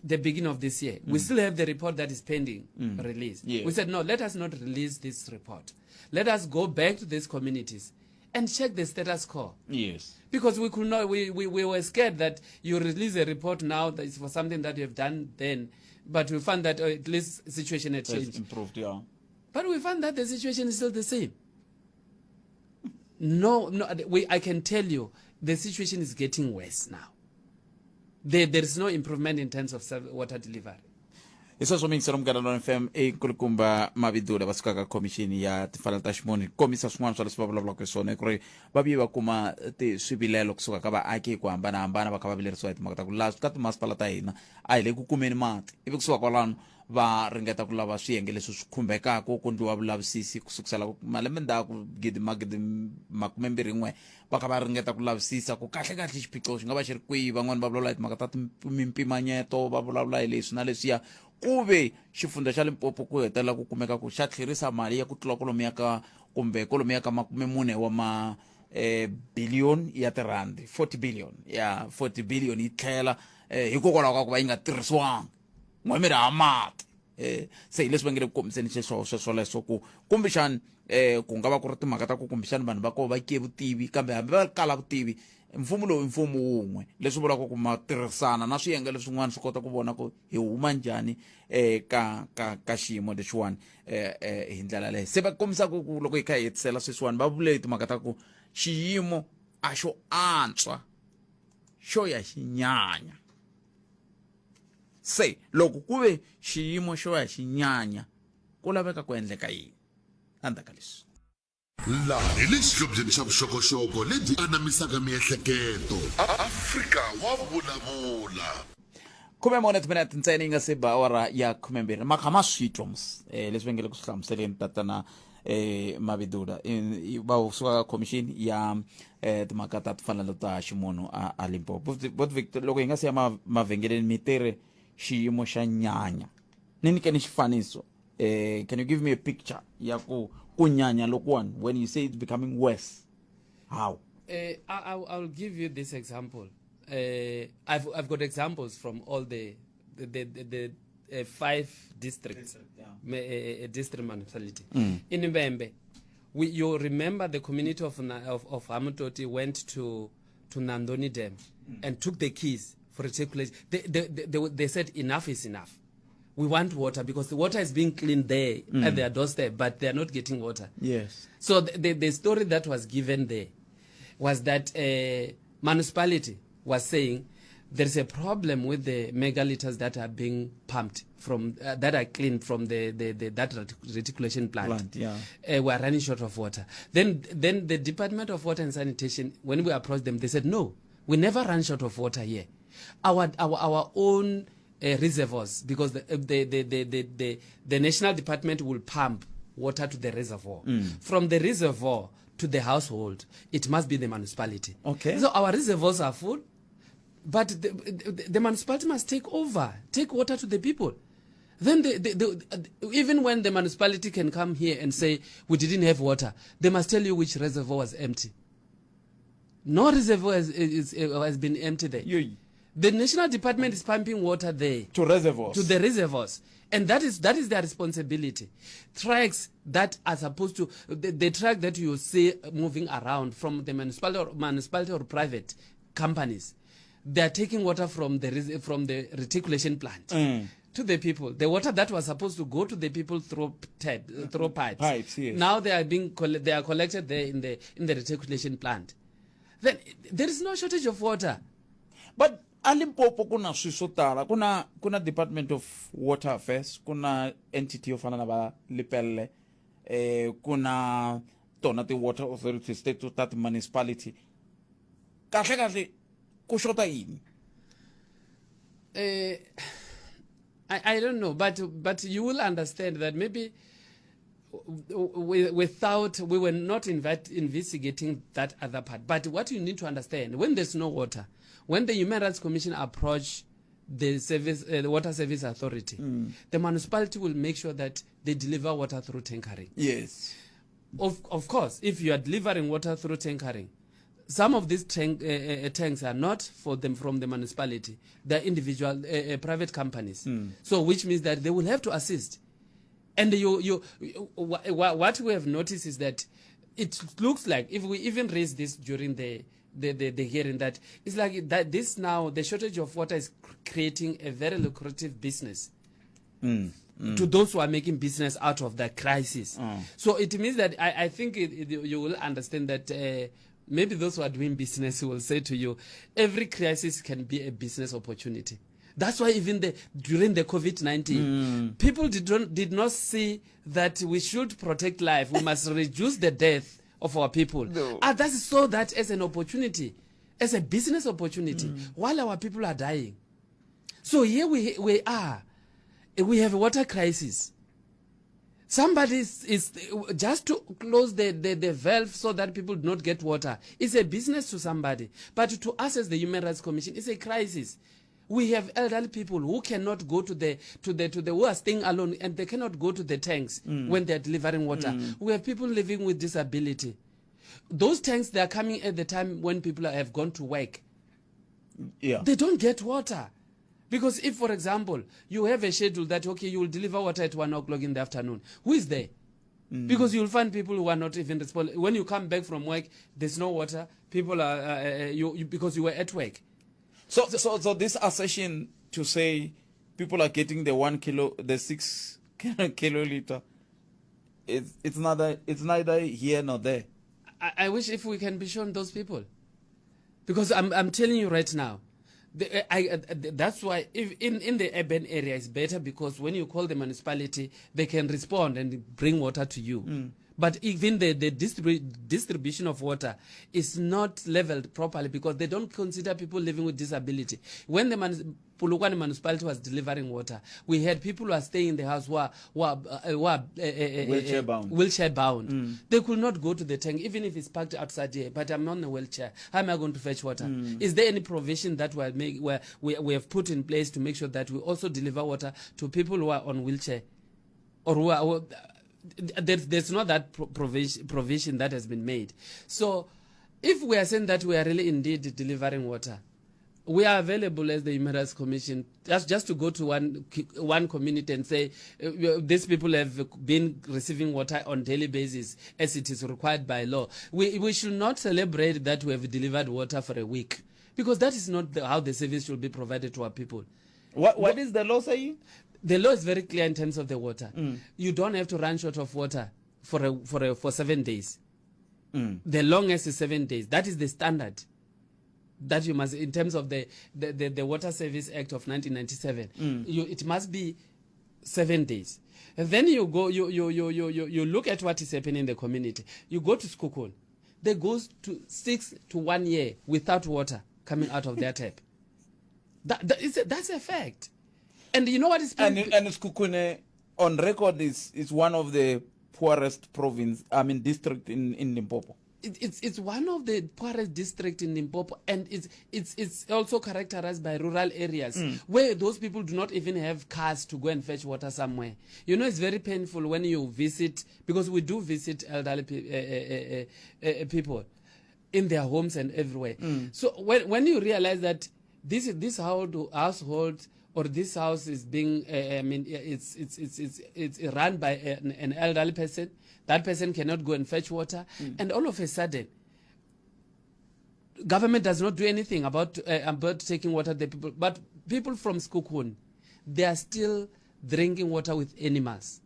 the beginning of this year, we still have the report that is pending release. We said, no, let us not release this report. Let us go back to these communities and check the status quo. Yes. Because we could not, we, we, we were scared that you release a report now that is for something that you have done then, but we found that at least situation had Has changed. improved, yeah. But we found that the situation is still the same. No, no, we, I can tell you the situation is getting worse now. There, there is no improvement in terms of water delivery. Hi sweswo miyingiselo Munghana Lona FM i nkulukumba Mabidula va sukaka khomixini ya timfanelo ta ximunhu kombisa swin'wana swa leswi va vulavulaka hi swona i ku ri va vuye va kuma ti swivilelo kusuka ka vaaki hi ku hambanahambana va kha va vilerisiwa hi timhaka ta ku laha ka timasipala ta hina a hi le ku kumeni mati ivi kusuka kwalano va ringeta ku lava swiyenge leswi swi khumbekaka ku ndliwa vulavisisi ku sukusela malembe ndzhaku gidi magidi makumembirhi n'we va kha va ringeta ku lavisisa ku kahle kahle xiphiqo xi nga va xi ri kwihi van'wani va vulavula hi timhaka ta mimpimanyeto va vulavula hi leswi na leswiya ku ve xifundza xa Limpopo ku hetelela ku kumeka ku xa tlherisa mali ya ku tlula kwalomuya ka kumbe kwalomuya ka 40 wa ma eh, billion ya tirhandi 40 billion ya 40 billion yi tlhela eh, hikokwalaho ka ku va yi nga tirhisiwanga n'we mi ri ha mati eh se hi leswi va nge le ku kombiseni xeswo sweswoleswo ku kumbexani eh ku nga va ku ri timhaka ta ku kumbexani vanhu va koho va ke vutivi kambe hambi va kala vutivi mfumo lowu i mfumo wun'we leswi vulaka ku ma tirhisana na swiyenge leswin'wana swi kota ku vona ku hi huma njhani eh ka ka ka xiyimo lexiwani eh, eh hi ndlela leyo se va kombisaka ku loko hi kha hi hetisela sweswiwani va vule timhaka ta ku xiyimo a xo antswa xo ya xi nyanya se loko ku ve xiyimo xo ya xi nyanya ku laveka ku endleka yini endzhaku ka leswi Laha hi le xihlobyeni xa vuxokoxoko lebyi anamisaka miehleketo. Afrika wa vulavula. 14 timinete ntsena yi nga se ba awara ya 12 ma kha ma swi twa mus eh, leswi va nge le ku swi hlamuseleni tatana eh Mavhidula va suka ka commission ya eh timhaka ta timfanelo ta ximunhu a, a Limpopo bot Victor loko hi nga si ya mavhengeleni mi tirhe xiyimo xa nyanya ni nyikeni xifaniso eh can you give me a picture ya ku ku nyanya lokuwani when you say it's becoming worse how Uh, I'll give you this example. Uh, I've got examples from all the five districts, District, yeah. District municipality. In Mbembe, you remember the community of Hamutoti went to Nandoni Dam and took the keys for reticulation. They said enough is enough. We want water because the water is being cleaned there at their doorstep, but they are not getting water. So the story that was given there was that municipality was saying there is a problem with the megaliters that are being pumped from that are cleaned from the that reticulation plant. Plant, yeah. We are running short of water. Then the Department of Water and Sanitation, when we approached them, they said no, we never run short of water here. Our own reservoirs, because the national department will pump water to the reservoir. From the reservoir to the household, it must be the municipality. So our reservoirs are full, but the municipality must take over, take water to the people. Then even when the municipality can come here and say, we didn't have water, they must tell you which reservoir was empty. No reservoir has been empty there. The national department is pumping water there. To reservoirs. To the reservoirs. And that is their responsibility. Trucks that are supposed to, the truck that you see moving around from the municipality or private companies, they are taking water from the reticulation plant to the people. The water that was supposed to go to the people through tap, through pipes. Pipes, yes. Now they are being they are collected there in the reticulation plant. Then there is no shortage of water. But a Limpopo ku na swilo swo tala, ku na Department of Water Affairs, ku na entity yo fana na va Lepelle, ku na tona ti-water authorities teto ta ti-municipality. Kahle kahle ku xota yini? I don't know, but you will understand that maybe without we were not investigating that other part. But what you need to understand, when there's no water, when the Human Rights Commission approach the Water Service Authority, the municipality will make sure that they deliver water through tankering. Of course, if you are delivering water through tankering, some of these tanks are not for them from the municipality. They're individual, private companies. So which means that they will have to assist. And what we have noticed is that it looks like, if we even raise this during the hearing, that it's like that this now, the shortage of water is creating a very lucrative business to those who are making business out of the crisis. So it means that I think you will understand that maybe those who are doing business will say to you, every crisis can be a business opportunity. That's why even during the COVID-19, people did not see that we should protect life. We must reduce the death of our people. No. Others saw that as an opportunity, as a business opportunity, while our people are dying. So here we are. We have a water crisis. Somebody is just to close the valve so that people do not get water. It's a business to somebody. But to us as the Human Rights Commission, it's a crisis. We have elderly people who cannot go to the, who are staying alone and they cannot go to the tanks when they are delivering water. We have people living with disability. Those tanks, they are coming at the time when people have gone to work. They don't get water. Because if, for example, you have a schedule that, okay, you will deliver water at 1 o'clock in the afternoon, who is there? Because you'll find people who are not even responding. When you come back from work, there's no water. People are, you, you, because you were at work. So this assertion to say people are getting the 1 kilo, the 6 kiloliter, it's neither here nor there. I wish if we can be shown those people. Because I'm telling you right now, that's why if in the urban area it's better, because when you call the municipality, they can respond and bring water to you. But even the, the distribu distribution of water is not leveled properly because they don't consider people living with disability. When the Polokwane municipality was delivering water, we had people who are staying in the house who are, who are, who are wheelchair bound. Wheelchair bound. Mm. They could not go to the tank, even if it's parked outside here. But I'm on a wheelchair. How am I going to fetch water? Mm. Is there any provision that we, make, where we, we have put in place to make sure that we also deliver water to people who are on wheelchair? Or who are, who, there's, there's not that provision, provision that has been made. So if we are saying that we are really indeed delivering water, we are available as the Human Rights Commission just, just to go to one, one community and say uh, these people have been receiving water on daily basis as it is required by law. We, we should not celebrate that we have delivered water for a week because that is not the, how the service should be provided to our people. What, what is the law saying? The law is very clear in terms of the water. Mm. You don't have to run short of water for, a, for, a, for seven days. Mm. The longest is seven days. That is the standard that you must in terms of the the, the, the Water Service Act of 1997. Mm. You, it must be seven days. And then you go, you, you, you, you, you, you look at what is happening in the community. You go to Skukun. They go to six to one year without water coming out of their tap. That, that is a, that's a fact. And you know what is and and Skukune on record is is one of the poorest province, I mean district in in Limpopo it's it's one of the poorest district in Limpopo, and it's it's it's also characterized by rural areas mm. where those people do not even have cars to go and fetch water somewhere. You know, it's very painful when you visit because we do visit elderly pe- uh, uh, uh, people in their homes and everywhere. Mm. So when when you realize that this this household or this house is being uh, I mean it's it's it's it's it's run by an, an elderly person that person cannot go and fetch water mm. and all of a sudden government does not do anything about uh, about taking water the people but people from Skukun they are still drinking water with animals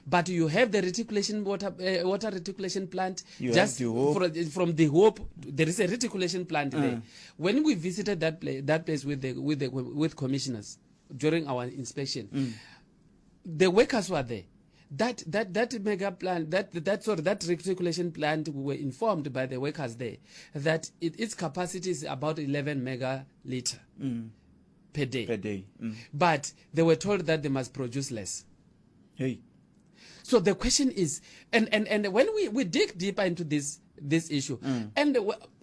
but you have the reticulation water uh, water reticulation plant you just the from, the hope there is a reticulation plant mm. there when we visited that place that place with the with the with commissioners during our inspection mm. the workers were there that that that mega plant that that sorry that reticulation plant we were informed by the workers there that it, its capacity is about 11 mega liter mm. per day per day mm. but they were told that they must produce less hey so the question is and and and when we we dig deeper into this this issue mm. and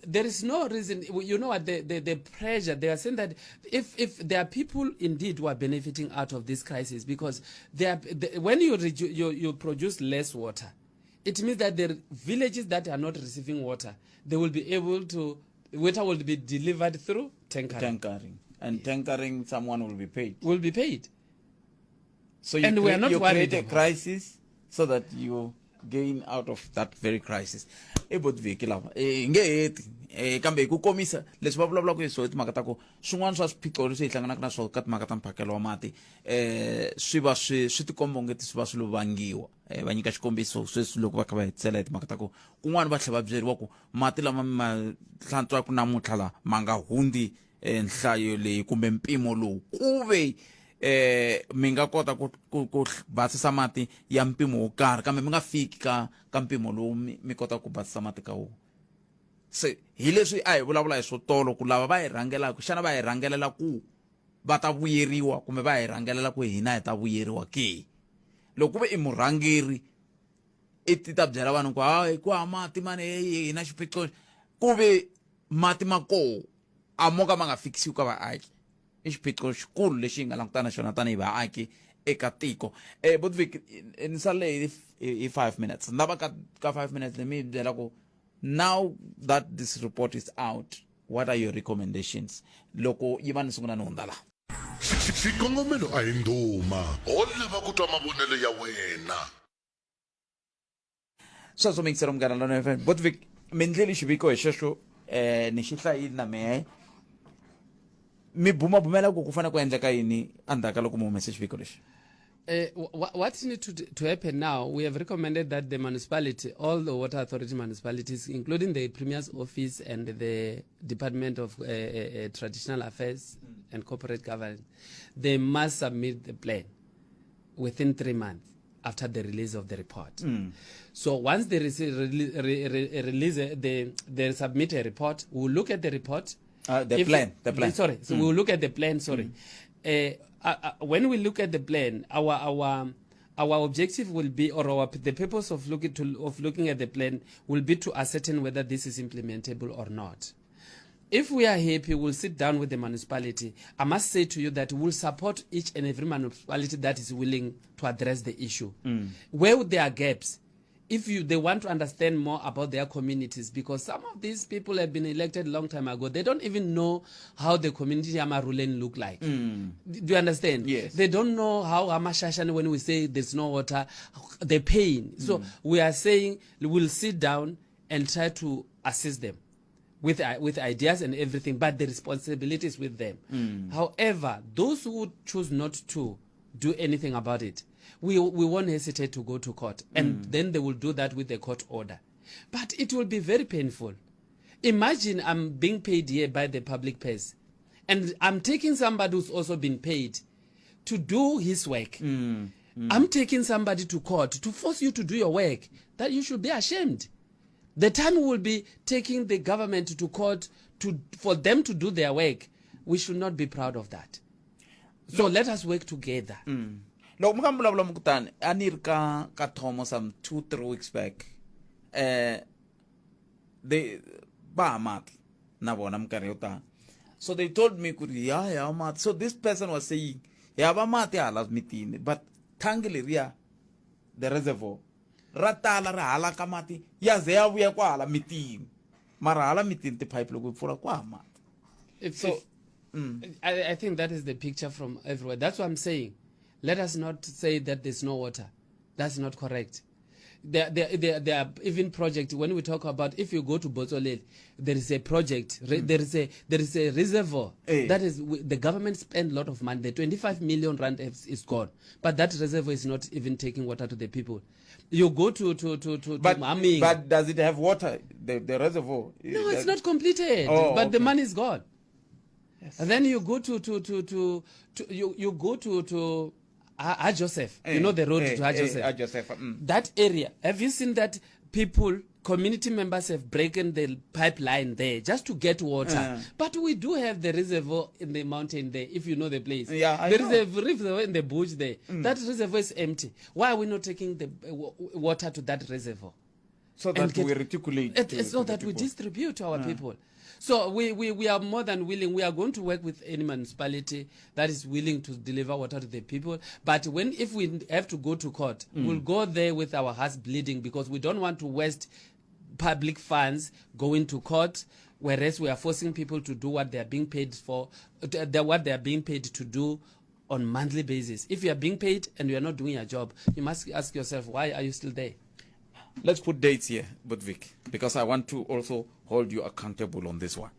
there is no reason you know what the, the the pressure they are saying that if if there are people indeed who are benefiting out of this crisis because they are the, when you, redu- you you produce less water it means that the villages that are not receiving water they will be able to water will be delivered through tankering tankering and yes. tankering someone will be paid will be paid so you, and we are not you worried create a crisis so that you gain out of that very crisis i botviki lava eh, hi nge heti eh, kambe hi ku komisa leswi va vulavulaka hi swona timhaka ta ku swin'wana swa swiphiqo leswi hi hlanganaka na swona ka timhaka ta mphakelo wa mati eh swi va swi swi tikomba ongeti swi va swi lo vangiwa eh, va nyika xikombiso sweswi loko va kha va hetisela hi timhaka ta ku kun'wana va tlhela va byeriwa ku mati lama mi ma hlantswaka namuntlha la ma nga hundzi eh, nhlayo leyi kumbe mpimo lowu ku ve eh mi nga kota ku ku, ku basisa mati ya mpimo wo karhi kambe mi nga fiki ka ka mpimo lowu mi, mi kota ku basisa mati ka wona se hi leswi a hi vulavula hi swo tolo ku lava va hi rhangelaka xana va hi rhangelela ku va ta vuyeriwa kumbe va hi rhangelela ku hina hi ta vuyeriwa ke loko ku ve i murhangeri i ti ta byela vanhu ku hayi ku hava mati mani heyi hi na xiphiqo ku ve mati ma koho a mo ka ma nga fikisiwi ka vaaki i xiphiqo xikulu lexi hi nga langutana na xona tanihi vaaki eka tiko um Bodvik ni salele hi hi five minutes ni lava ka ka five minutes ni mi byela ku now that this report is out what are your recommendations loko yi va ni sungula ni hundza laha Xikongomelo a hi ndhuma, ho lava ku twa mavonelo ya wena. Sweswo miyingiselo munghana lona FM Botvik mi ndleli xiviko hi xexo eh ni xi hlayile na mehe mi bumabumela ku ku fanele ku endleka yini endzhaku ka loko mi humese xiviko lexi Uh, what needs to, to happen now, we have recommended that the municipality, all the water authority municipalities, including the Premier's office and the Department of uh, uh, uh, Traditional Affairs and Corporate Governance, they must submit the plan within three months. after the release of the report. Mm. So once they re re re release, they, they submit a report, we'll look at the report. Uh, the if plan, the plan. Sorry, so mm. we'll look at the plan, sorry. Mm. Uh, uh, when we look at the plan, our, our, our objective will be, or our, the purpose of looking, to, of looking at the plan will be to ascertain whether this is implementable or not. If we are happy, we'll sit down with the municipality. I must say to you that we'll support each and every municipality that is willing to address the issue. Mm. Where there are gaps, if you they want to understand more about their communities because some of these people have been elected a long time ago they don't even know how the community Amarulen look like mm. do you understand yes they don't know how Amashashane when we say there's no water the pain mm. so we are saying we'll sit down and try to assist them with, uh, with ideas and everything, but the responsibility is with them. Mm. However, those who choose not to do anything about it, we, we won't hesitate to go to court. And mm. then they will do that with the court order. But it will be very painful. Imagine I'm being paid here by the public purse, and I'm taking somebody who's also been paid to do his work. Mm. Mm. I'm taking somebody to court to force you to do your work. That you should be ashamed. The time we will be taking the government to court to, for them to do their work, we should not be proud of that. So no. let us work together. Mm. Loko mi kha mi vulavula mi kutani a ni ri ka ka thomo some two three weeks back eh they va ha mati na vona minkarhi yo tala so they told me ku ri ya ya mati so this person was saying ya va mati hala mitini but thangi leriya the reservoir ra tala ri halaka mati ya ze ya vuya kwahala mitini mara hala mitini tiphayiphi loko yi pfula kwa mati if, so if, mm. I, I think that is the picture from everywhere that's what i'm saying let us not say that there's no water that's not correct there, there, there, there are even projects when we talk about if you go to Botsolel, there is a project mm. there is a there is a reservoir hey. Eh. that is the government spent a lot of money the 25 million rand is, is gone but that reservoir is not even taking water to the people you go to to to to, but, to Maming. but does it have water the, the reservoir no it's not completed oh, but okay. the money is gone yes. and then you go to to to to, to you you go to to Ha Joseph hey, you know the road hey, to Ha Joseph, hey, Joseph. Mm. that area have you seen that people community members have broken the pipeline there just to get water. Uh. But we do have the reservoir in the mountain there, if you know the place. Yeah, I there know. is a reservoir in the bush there. Mm. That reservoir is empty. Why are we not taking the uh, water to that reservoir? So that get, we reticulate. It, to, so to that we distribute to our people. So we, we, we are more than willing. We are going to work with any municipality that is willing to deliver water to the people. But when if we have to go to court, mm. we'll go there with our hearts bleeding because we don't want to waste public funds going to court whereas we are forcing people to do what they are being paid for, what they are being paid to do on monthly basis. If you are being paid and you are not doing your job, you must ask yourself, why are you still there? Let's put dates here, Budvik, because I want to also hold you accountable on this one.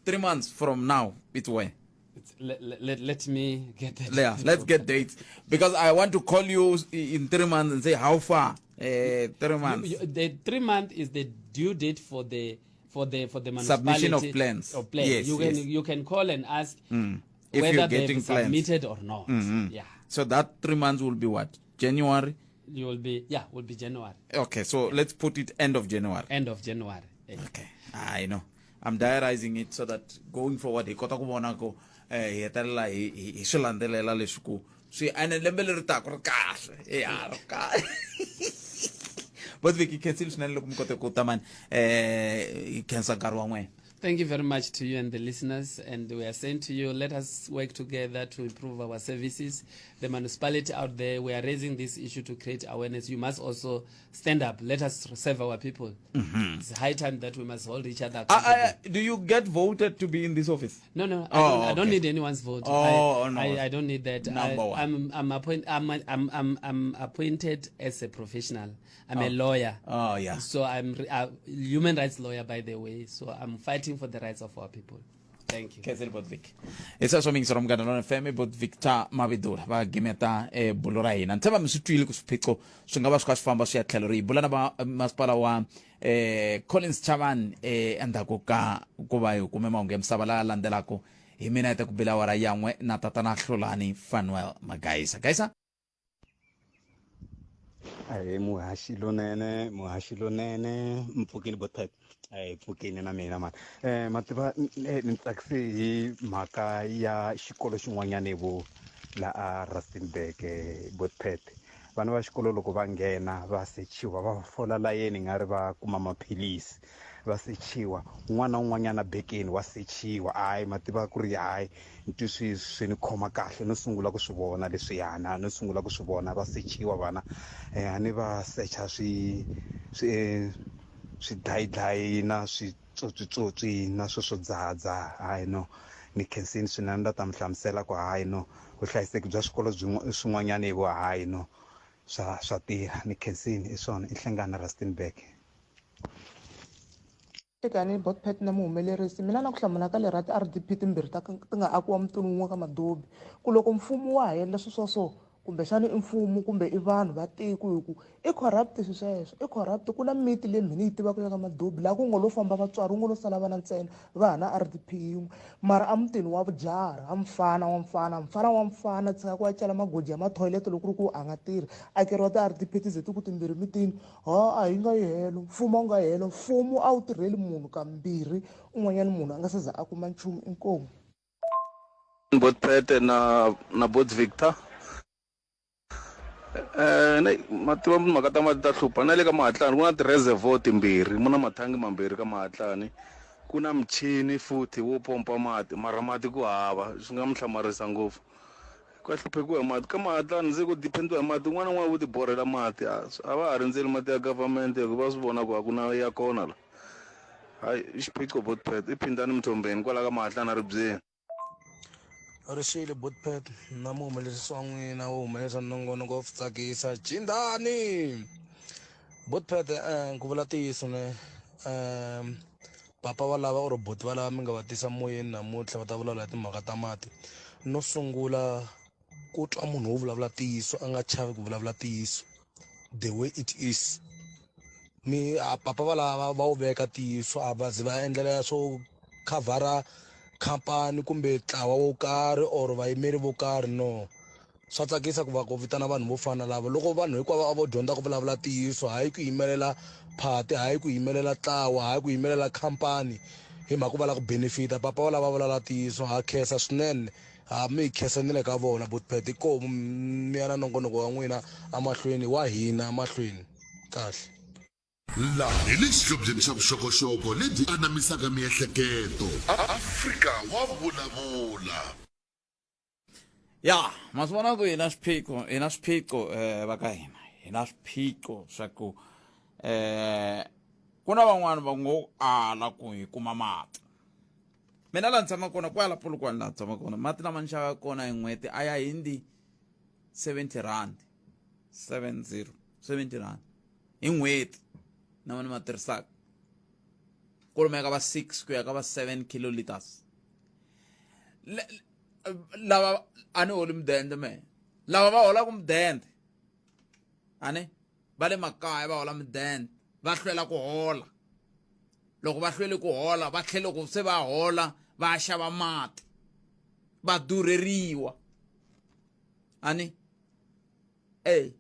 Three months from now, it's when? It's, let, let, let me get that. Yeah, let's get dates. Because I want to call you in three months and say how far. Uh, three months. You, you, the three month is the due date for the for the for the submission of plans. Of plans. Yes, you can yes. you can call and ask mm. if whether you're getting they've submitted or not. Mm -hmm. Yeah. So that three months will be what? January? You will be yeah, will be January. Okay, so let's put it end of January. End of January. Yeah. Okay. I know. I'm diarizing it so that going forward hi kota ku vona ku eh hi hetelela hi hi swi landzelela leswi ku swi ene lembe leri taka ri kahle ya ri kahle but Vicky khensile swinene loko mi kote ku ta mani eh hi khensa nkarhi wa n'wina Thank you very much to you and the listeners. And we are saying to you, let us work together to improve our services. The municipality out there, we are raising this issue to create awareness. You must also stand up. Let us serve our people. Mm -hmm. It's high time that we must hold each other accountable. Do you get voted to be in this office? No, no. I, oh, don't, okay. I don't need anyone's vote. Oh, I, no. I, I don't need that. Number one. I'm, I'm, appoint, I'm, I'm, I'm, I'm appointed as a professional. I'm oh. a lawyer. Oh, yeah. So I'm a human rights lawyer, by the way. So I'm fighting for the rights of our people. Thank you. Khensile Bodvik. Hi sweswo mingisi ra Munghana Lonene FM Bot Victor Mavidula va gimeta eh, bulo ra hina. Ni tshemba mi swi twile ku swiphiqo swi nga va swi kha swi famba swi ya tlhelo ri hi bula na va masipala wa eh, Collins Chavani eh, endzhaku ka ku va hi kume mahungu ya misava laya landzelaka hi mina hi ta ku bela awara yan'we na tatana Hlulani Fanuel Magaisa. Gaisa. Ahee muhaxi lonene muhaxi lonene mpfukini botpet ahee pfukini na mina mani um ma tiva ni tsakise hi mhaka ya xikolo xin'wanyana vo la a Rustenburg botpet vana va xikolo loko va nghena va sechiwa va fola layeni nga ri va kuma maphilisi va sechiwa un'wana na un'wanyana bekeni wa sechiwa hayi ma tiva ku ri hayi ni twi swi swi ni khoma kahle no sungula ku swi vona leswiyana no sungula ku swi vona va sechiwa vana um ni va secha swi swi swidlayidlayi na switswotswitswotswi na swo swo dzahadzaha hayi no ni khensini swinene ni ta mi hlamusela ku hayi no vuhlayiseki bya swikolo swin'wanyana hi vo hayi no swa swa tirha ni khensini i swona i Nhlengani Rustenburg. Tekani Botpet na muhumelerisi mina na ku hlamula ka lera ti-R_D_P timbirhi ta ti nga akiwa mutini wun'we ka madobi ku loko mfumo wa ha endla swilo swa so kumbexana i mfumo kumbe i vanhu va tiko hi ku i corrupt swi sweswo i corrupt ku na miti leyi mina ni yi tivaka ya ka madobi laha ku ngo lo famba vatswari ku ngo lo sala vana ntsena va ha na R_D_P yin'we mara emutini wa vujaha mfana wa mfana mfana wa mfana tshika ku ya cela magoji ya mathoyilete loko ku ri ku a nga tirhi akeriwa ti-R_D_P ti ze ti ku timbirhi mitini Ha a hi nga yi helo mfumo a wu nga yi helo mfumo a wu tirheli munhu kambirhi un'wanyana munhu a nga se za a kuma nchumu inkomu. Bot Pete na na Bot Victor eh ne ma tiva timhaka ta mati ta hlupha na le ka Mahatlani ku na ti-reservoir timbirhi mu na mathangi mambirhi ka Mahatlani ku na michini futhi wo pompa mati mara mati ku hava swi nga mi hlamarisa ngopfu Ka hluphekiwa hi mati ka Mahatlani se ku depend-iwa hi mati un'wana na un'wana vo ti borhela mati a a va ha rindzeli mati ya government hi ku va swi vona ku a ku na ya kona la hayi i xiphiqo botpet i phindani mthombeni kwala ka Mahatlani a ribyeni. Rixile Botpet na muhumelerisi wa n'wina wo humelerisa nongonoko wo tsakisa Jindani Botpet ku vula ntiyiso ne Papa va lava or buti va lava mi nga va tisa moyeni namuntlha va ta vulavula hi timhaka ta mati no sungula ku twa munhu wo vulavula ntiyiso a nga chavi ku vulavula ntiyiso the way it is mi a papa va lava va wu veka ntiyiso a va ze va endlela swo khavhara khampani kumbe ntlawa wo karhi or vayimeri vo karhi no Swa tsakisa ku va ku vitana vanhu vo fana na lava. Loko vanhu hinkwavo a vo dyondza ku vulavula ntiyiso, hayi ku yimelela phati, hayi ku yimelela ntlawa, hayi ku yimelela khampani hi mhaka ku va lava ku benefit-a. Papa va lava va vulavula ntiyiso. Ha khensa swinene. Ha mi hi khensa ni le ka vona buti Pat. Inkomu mi ya na nongonoko wa n'wina emahlweni, wa hina emahlweni. Kahle. Laha hi le xihlobyeni xa vuxokoxoko lebyi anamisaka miehleketo. Afrika wa vulavula. Ya ma swi vona ku hi na swiphiqo hi na swiphiqo um va ka hina hi na swiphiqo swa ku um ku na van'wani va ngo ala ku hi kuma mati mina laha ni tshamaka kona kwala Polokwane laha ni tshamaka kona mati lama ni xavaka kona hi n'hweti a ya hundzi 70 rand 70 70 rand hi n'hweti na ni ma tirhisaka kwalomuya ka va 6 ku ya ka va 7 kiloliters lava a ni holi mudende me lava va holaka mudende a ni va le makaya va hola mudende va hlwela ku hola loko va hlwele ku hola va tlhela loko se va hola va xava mati va durheriwa a ni e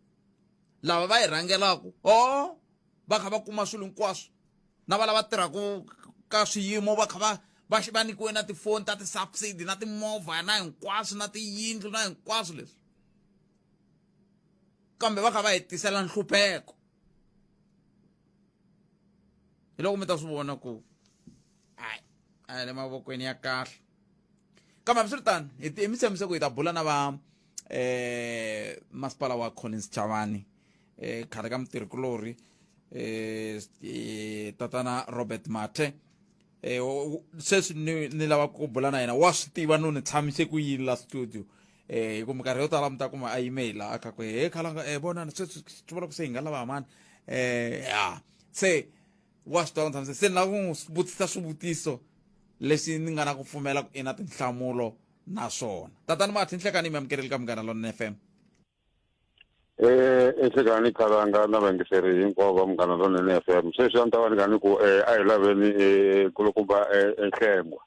lava va yi rhangelaka o oh, va kha va kuma swilo hinkwaswo na va lava tirhaka ka swiyimo va kha va va va nyikiwe na tifoni ta ti-subsidy na timovha na hinkwaswo na tiyindlu na hinkwaswo leswi kambe va kha va hi tisela nhlupheko hi loko mi ta swi vona ku hayi a hi le mavokweni ya kahle kambe hambiswiritano hi ti mi tshembise ku hi ta bula na va eh masipala wa Collins Chavani eh khale ka mutirhikulorhi eh, eh tatana Robert Mathe eh sweswi ni ni lava ku bula na yena wa swi tiva no ni tshamise ku yini la studio eh hi ku minkarhi yo tala mi ta kuma a yime hi la a kha ku he khalanga eh vonani sweswi swi vula ku se hi nga lava mani eh ya se wa swi tiva ku tshamise se ni lava ku n'wi vutisa swivutiso leswi ni nga na ku pfumela ku i na tinhlamulo na swona tatani Mathe nhlekani mi amukeleli ka Munghana Lonene FM Eh enhlekani khalanga na vayingiseri hinkwavo va Munghana Lonene FM sweswi a ni ta va ni kha ni ku eh, a hi laveni eh, kulukumba eh, enhlengwa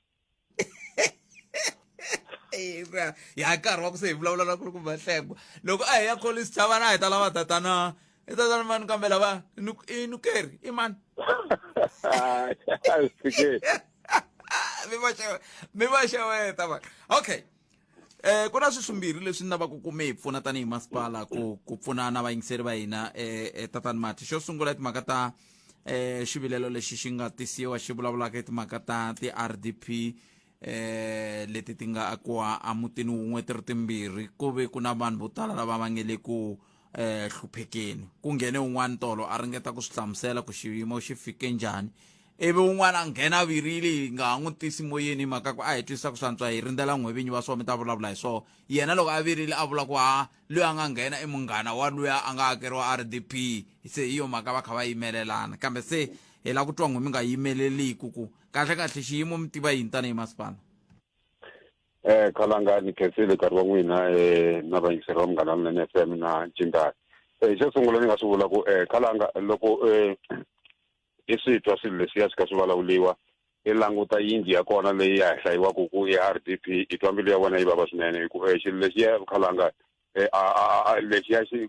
ya nkarhi wa ku se hi vulavula na kulukumba nhlengwa loko a hi ya Collins Chavani a hi ta lava tatana I tatana mani kambe lava i nukeri i mani? Mi va mi va xeweta va. Okay. Ku na swiswimbirhi leswi ni lavaka ku mi hi pfuna tanihi masipala ku ku pfuna na vayingiseri va hina eh tatani Mati. Xo sungula i timhaka ta xivilelo lexi xi nga tisiwa xi vulavulaka hi timhaka ta ti-RDP leti ti nga akiwa emutini wun'we ti ri timbirhi ku ve ku na vanhu vo tala lava va nge le ku hluphekeni ku nghene un'wana tolo a ringeta ku swi hlamusela ku xiyimo xi fike njhani ivi un'wana a nghena a virile hi nga ha n'wi tisi moyeni hi mhaka ku a hi twisisa ku swantswa hi rindzela n'we vinyi va swona mi ta vulavula hi swona yena loko a virile a vula ku ha loyi a nga nghena i munghana wa luya a nga akeriwa RDP se hi yo mhaka va kha va yimelelana kambe se hi lava ku twa n'we mi nga yimeleliku ku kahle kahle xiyimo mi tiva yini tanihi masipala. Khalanga ni khensile nkarhi wa n'wina na vayingiseri va Munghana Lonene FM na Ncindani. Xo sungula ni nga swi vula ku Khalanga loko i swi twa swilo leswiya swi kha swi vulavuriwa i languta yindlu ya kona leyi ya ha hlayiwaka ku i R_D_P i twa mbilu ya wena yi vava swinene hi ku xilo lexiya Khalanga a lexiya xi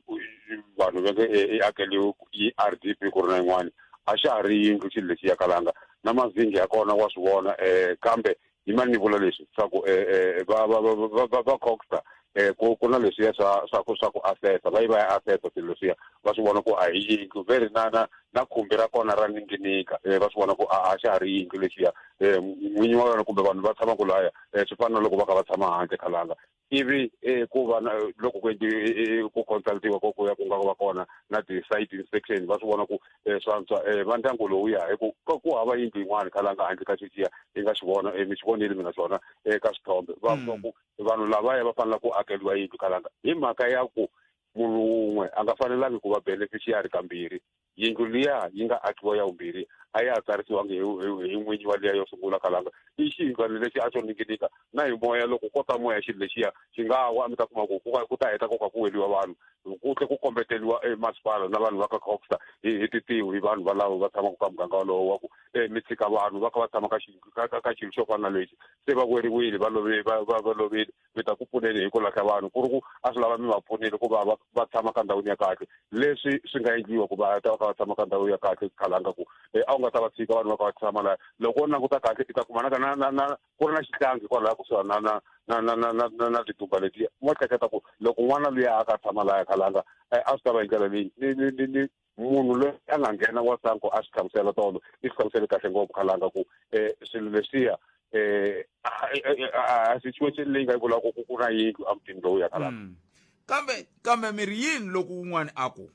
vanhu va nge i akeriwe i R_D_P ku ri na yin'wani a xa ha ri yindlu xilo lexiya Khalanga na mazinghi ya kona wa swi vona kambe yima ni vula leswi swa ku va va va va va va Coxta ku ku na leswiya swa swa ku swa ku assessa va yi va ya assessa swilo leswiya va swi vona ku a hi yindlu ve ri na na na khumbi ra kona ra ninginika va swi vona ku a a xa ha ri yindlu lexiya n'winyi wa yona kumbe vanhu va tshamaka laya swi fana na loko va kha va tshama handle khalanga ivi ku va na loko ku endli ku consultiwa ko ku ya ku nga va kona na ti-site inspection va swi vona ku swantswa va ndyangu lowuya hi ku ku hava yindlu yin'wana khalanga handle ka xexiya hi nga xi vona mi xi vonile mina xona eka swithombe va ku vanhu lavaya va fanele ku akeriwa yindlu khalanga hi mhaka ya ku munhu wun'we a nga fanelangi ku va beneficiary kambirhi yindlu liya yi nga akiwa ya vumbirhi a ya ha tsarisiwangi hi n'winyi wa liya yo sungula khalanga i xiyindlwana lexi a xo ninginika na hi moya loko ko ta moya xilo lexiya xi nga wa mi ta kuma ku ku ta heta ku kha ku weliwa vanhu ku tlhe ku kombeteriwa emasipala na vanhu va ka Coxta hi titiwi hi vanhu valavo va tshamaka ka muganga wolowo wa ku mi tshika vanhu va kha va tshama ka ka ka xilo xo fana na lexi se va weriwile va love va va va lovile mi ta ku pfuneni hi ku lahla vanhu ku ri ku a swi lava mi va pfunile ku va va va tshama ka ndhawini ya kahle leswi swi nga endliwa ku va ta va kha va tshama ka ndhawu ya kahle khalanga ku a wu nga ta va tshika vanhu va kha va tshama laya loko wo languta kahle i ta kuma na ka na na na ku ri na xihlangi kwalaya kusuhana na na na na na na na na tidumba letiya wa hleketa ku loko n'wana luya a ka tshama laya khalanga a swi ta va hi ndlela leyi ni ni ni ni munhu loyi a nga nghena wa sanko a swi hlamusela tolo i swi hlamusele kahle ngopfu khalanga ku um swilo leswiya um a situation leyi nga yi vulaka ku ku na yindlu emutini lowu ya khalanga Kambe kambe mi ri yini loko un'wana a ku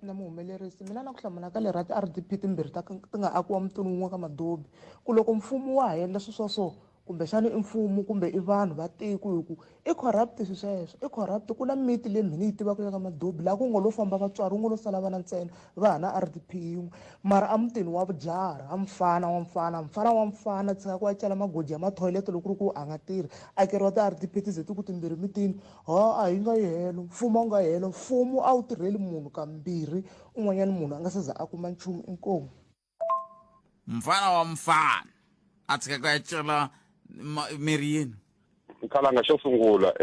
Na muhumelerisi mina na ku hlamula ka lerati RDP timbirhi ta ti nga akiwa mutini wun'we ka madobi ku loko mfumo wa ha endla swilo swa so kumbexana i mfumo kumbe i vanhu va tiko hi ku i corrupt swi sweswo i corrupt ku na miti leyi mina yi tivaka ya ka madobi laha ku ngo lo famba vatswari ku ngo lo sala vana ntsena va ha na RDP yin'we mara emutini wa vujaha mfana wa mfana mfana wa mfana tshika ku a cela magoji ya mathoyilete loko ku ri ku a nga tirhi akeriwa ti-RDP ti ze ti ku timbirhi mitini ha a yi nga yi helo mfumo a wu nga yi helo mfumo a wu tirheli munhu kambirhi un'wanyana munhu a nga se za a kuma nchumu inkomu mfana wa mfana a tshika ku ya cela miri yini Nkhalanga xo sungula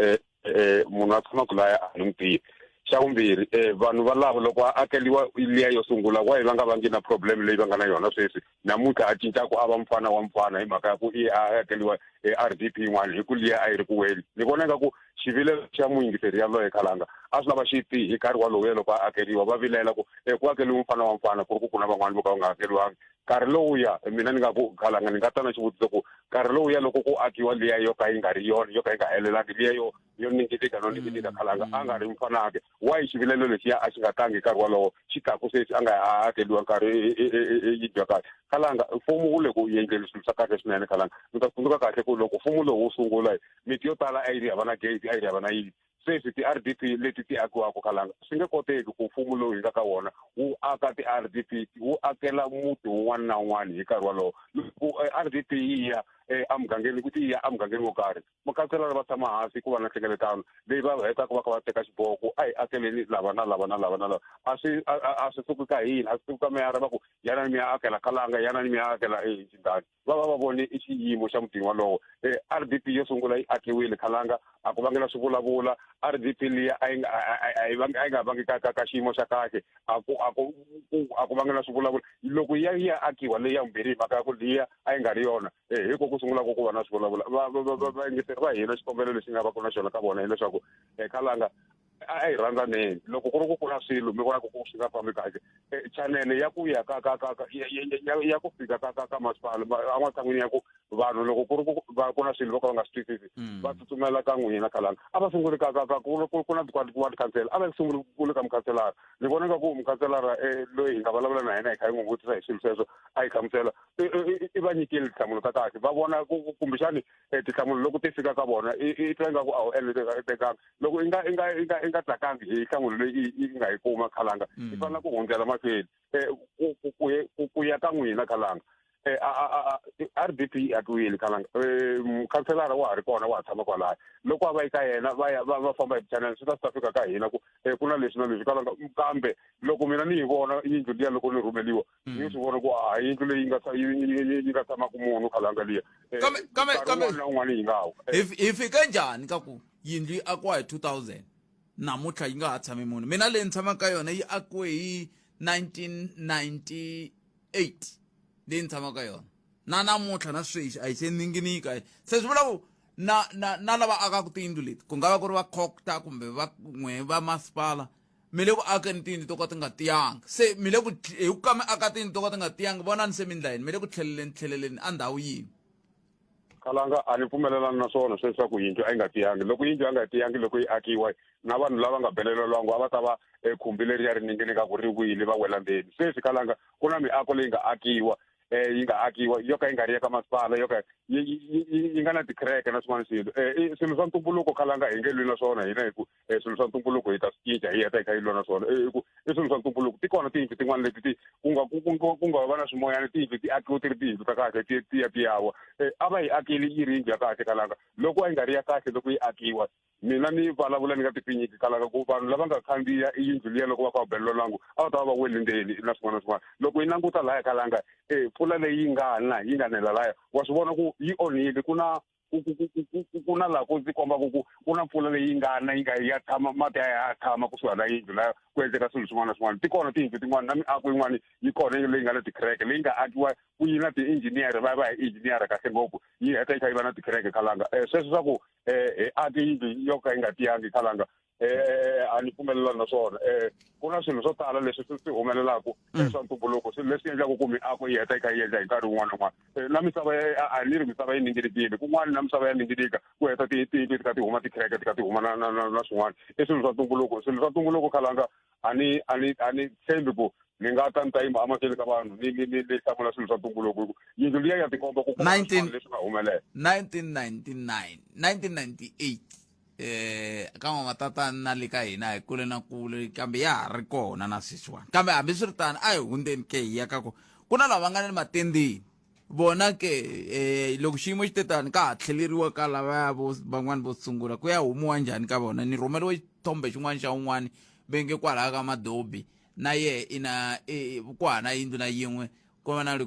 munhu a tshamaka laya a ni n'wi tivi xa vumbirhi vanhu valavo loko a akeliwa liya yo sungula why va nga vangi na problem leyi va nga na yona sweswi namuntlha a cincaku a va mfana wa mfana hi mhaka ya ku i a akeliwa R_D_P yin'wana hi ku liya a yi ri ku weni ni vona ingaku xivilelo xa muyingiseri yaloye khalanga a swi lava xi ti hi nkarhi walowo loko a akeriwa va vilela ku ku akeliwe mfana wa mfana ku ri ku ku na van'wani vo ka va nga akeriwangi nkarhi lowuya mina ni nga ku khalanga ni nga ta na xivutiso ku nkarhi lowuya loko ku akiwa liya yo ka yi nga ri yona yo ka yi nga helelangi liya yo yo ninginika no ninginika khalanga a nga ri mfanake wa xivilelo lexiya a xi nga tangi nkarhi wolowo xi taku sweswi a nga ha akeliwa nkarhi yi dya kahle khalanga mfumo wu le ku endleni swilo swa kahle swinene khalanga mi ta tsundzuka kahle ku loko mfumo lowu wu sungula miti yo tala a yi ri hava na gate a yi ri hava na yini sweswi ti-R_D_P leti ti akiwaka khalanga swi nge koteki ku mfumo lowu hi nga ka wona wu aka ti-R_D_P wu akela muti wun'wana na wun'wana hi nkarhi wolowo loko R_D_P yi ya. emugangeni ku ti ya emugangeni wo karhi makhanselara va tshama hansi ku va na nhlengeletano leyi va hetaka va kha va teka xiboho ku a hi akeleni lava na lava na lava na lava a swi a swi suki ka hina a swi suki ka meyara va ku yanani mi ya akela khalanga yanani mi ya akela exindani va va va vone i xiyimo xa mutini wolowo r d p yo sungula yi akiwile khalanga a ku vangela swivulavula r d p liya a yi nga a yi nga vangi ka ka ka xiyimo xa kahle a ku a ku a ku vangela swivulavula loko ya yi ya akiwa leyi ya vumbirhi hi mhaka ya ku liya a yi nga ri yona hi ko ku sungula ku ku va na swivulavula vayingiseri va hina xikombelo lexi nga va ku na xona ka vona hileswaku khalanga a hi rhandzaneni loko ku ri ku kula swilo mi vona ku swi nga fambi kahle chanele ya ku ya ka ka ka ya ku fika ka ka ka masipala ematshan'wini ya ku vanhu loko ku ri ku va ku na swilo vo ka va nga swi twisisi va tsutsumela ka n'wina khalanga a va sunguli ka ka ka ku ku na ward council a va sunguli ku le ka mukhanselara ni vona nga ku mukhanselara loyi hi nga vulavula na yena hi kha hi n'wi vutisa hi swilo sweswo a hi hlamusela i va nyikile tinhlamulo ta kahle va vona ku kumbexani tinhlamulo loko ti fika ka vona i twa ingaku a wu enelekanga loko i nga i nga i nga i nga tsakangi hi nhlamulo leyi i nga yi kuma khalanga i fanele ku hundzela mahlweni ku ya ka n'wina khalanga R D P yi akiwile khalanga mukhanselara wa ha ri kona wa ha tshama kwalaya loko a va yi ka yena va ya va va famba hi channel swi ta swi ta fika ka hina ku ku na leswi na leswi khalanga kambe loko mina ni yi vona yindlu liya loko ni rhumeliwa ni swi vona ku a yindlu leyi nga yi nga tshamaka munhu khalanga liya kambe kambe kambe na un'wana yi nga wa hi fike njhani ka ku yindlu yi akiwa hi 2000 namuntlha yi nga ha tshami munhu mina leyi ni tshamaka ka yona yi akiwe hi 1998 leyi ni tshamaka ka yona na namuntlha na sweswi a yi se ninginika se swi vula ku na na na lava akaka tiyindlu leti ku nga va ku ri va cocta kumbe va n'we va masipala mi le ku akeni tiyindlu to ka ti nga tiyanga se mi le ku hi ku ka mi aka tiyindlu to ka ti nga tiyanga vonani se mi ndla yini mi le ku tlheleleni tlheleleni a ndhawu yin'we Khalanga a ni pfumelelani na swona sweswaku yindlu a yi nga tiyangi loko yindlu a nga tiyangi loko yi akiwa na vanhu lava nga belela lwangu a va ta va khumbi leriya ri ninginikaka ri wile va wela ndzeni sweswi Khalanga ku na miako leyi nga akiwa yi nga akiwa yo ka yi nga ri ya ka masipala yo ka yi nga na tikhireke na swin'wana swilo swilo swa ntumbuluko Khalanga hi nge lwi na swona hina hi ku swilo swa ntumbuluko hi ta swi cinca hi heta hi kha hi lwa na swona i ku i swilo swa ntumbuluko ti kona tiyindlu tin'wana leti ti ku nga ku ku ku nga va na swimoyana tiyindlu ti akiwa ti ri tiyindlu ta kahle ti ti ya ti ya wa a va yi akile yi ri yindlu ya kahle kalanga loko a yi nga ri ya kahle loko yi akiwa mina ni vulavula ni nga tipinyiki kalanga ku vanhu lava nga khandziya yindlu liya loko va kha va belela lwangu a va ta va va wele ndzeni na swin'wana na swin'wana loko yi languta laya kalanga mpfula leyi yi nga na yi nga nela laya wa swi vona ku yi onhile ku na ku na laha ku ndzi kombaka ku ku na mpfula leyi nga na yi nga ya tshama mati ya ya tshama kusuhi na yindlu laha ku endleka swilo swin'wana na swin'wana ti kona tiyindlu tin'wana na miako yin'wana yi kona leyi nga na tikhireke leyi nga akiwa ku yi na ti-engineer va va hi engineer kahle ngopfu yi heta yi kha yi va na tikhireke khalanga sweswo swa ku hi ake yindlu yo ka yi nga tiyangi khalanga a ni pfumelelani na swona ku na swilo swo tala leswi swi swi humelelaka swa ntumbuluko swilo leswi endlaka ku miako yi heta yi kha yi endla hi nkarhi wun'wana na wun'wana na misava a ni ri misava yi ninginikile kun'wana na misava ya ninginika ku heta tiyindlu ti kha ti huma tikhireke ti kha ti huma na na na na swin'wana i swilo swa ntumbuluko swilo swa ntumbuluko khalanga a ni a ni a ni tshembi ku ni nga ta ni ta yima emahlweni ka vanhu ni ni ni ni hlamula swilo swa ntumbuluko hi ku yindlu liya ya tikomba ku ku na swin'wana leswi nga humelela 1999 1998 ka n'wamatata na le ka hina hi kule na kule kambe ya ha ri kona na sweswiwani kambe hambiswiritano a hi hundzeni ke hi ya ka ku ku na lava nga na le matendeni vona ke loko xiyimo xi te tani ka ha tlheleriwa ka lavaya vo van'wani vo sungula ku ya humiwa njhani ka vona ni rhumeriwe xithombe xin'wana xa un'wani ve nge kwalaya ka madobi na yehe i na ku ha na yindlu na yin'we ko va na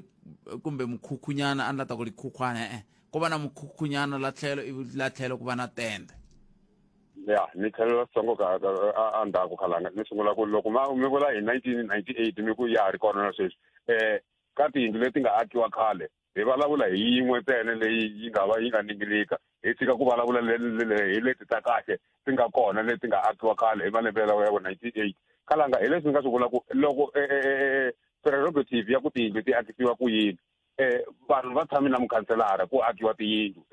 kumbe mukhukhunyana a ni la ta ku likhukhwana e-e ko va na mukhukhunyana la tlhelo ivi la tlhelo ku va na tende ya ni tlhelela switsongo ka endzhaku khalanga ni sungula ku loko ma mi vula hi 1998 mi ku ya ha ri kona na sweswi ka tiyindlu leti nga akiwa khale hi vulavula hi yin'we ntsena leyi yi nga va yi nga ninginika hi tshika ku vulavula hi leti ta kahle ti nga kona leti nga akiwa khale hi malembe lawa ya vo 98 khalanga hi leswi ni nga swi vula ku loko prerogative ya ku tiyindlu ti akisiwa ku yini vanhu va tshame na mukhanselara ku akiwa tiyindlu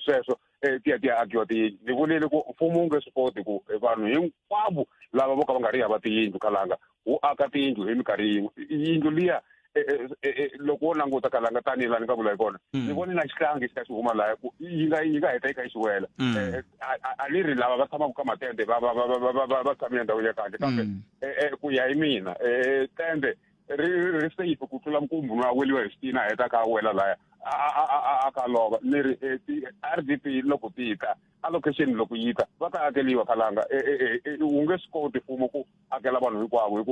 sweswo ti ya ti ya akiwa tiyindlu ni vulile ku mfumo wu nge swi koti ku vanhu hinkwavo lava vo ka va nga ri hava tiyindlu khalanga wu aka tiyindlu hi minkarhi yin'we yindlu liya loko wo languta kalanga tanihi laha ni nga vula hi kona ni vone na xihlangi xi ka xi huma laya ku yi nga yi nga heta yi kha yi xi wela a ni ri lava va tshamaka ka matende va va va va va va va tshame endhawini ya kahle kambe ku ya hi mina tende ri ri safe ku tlula ku munhu a weliwa hi switina a heta a kha a wela laya. a a a lova ni ri ti-R_D_P loko ti ta allocation loko yi ta va ta akeliwa khalanga wu nge swi koti mfumo ku akela vanhu hinkwavo hi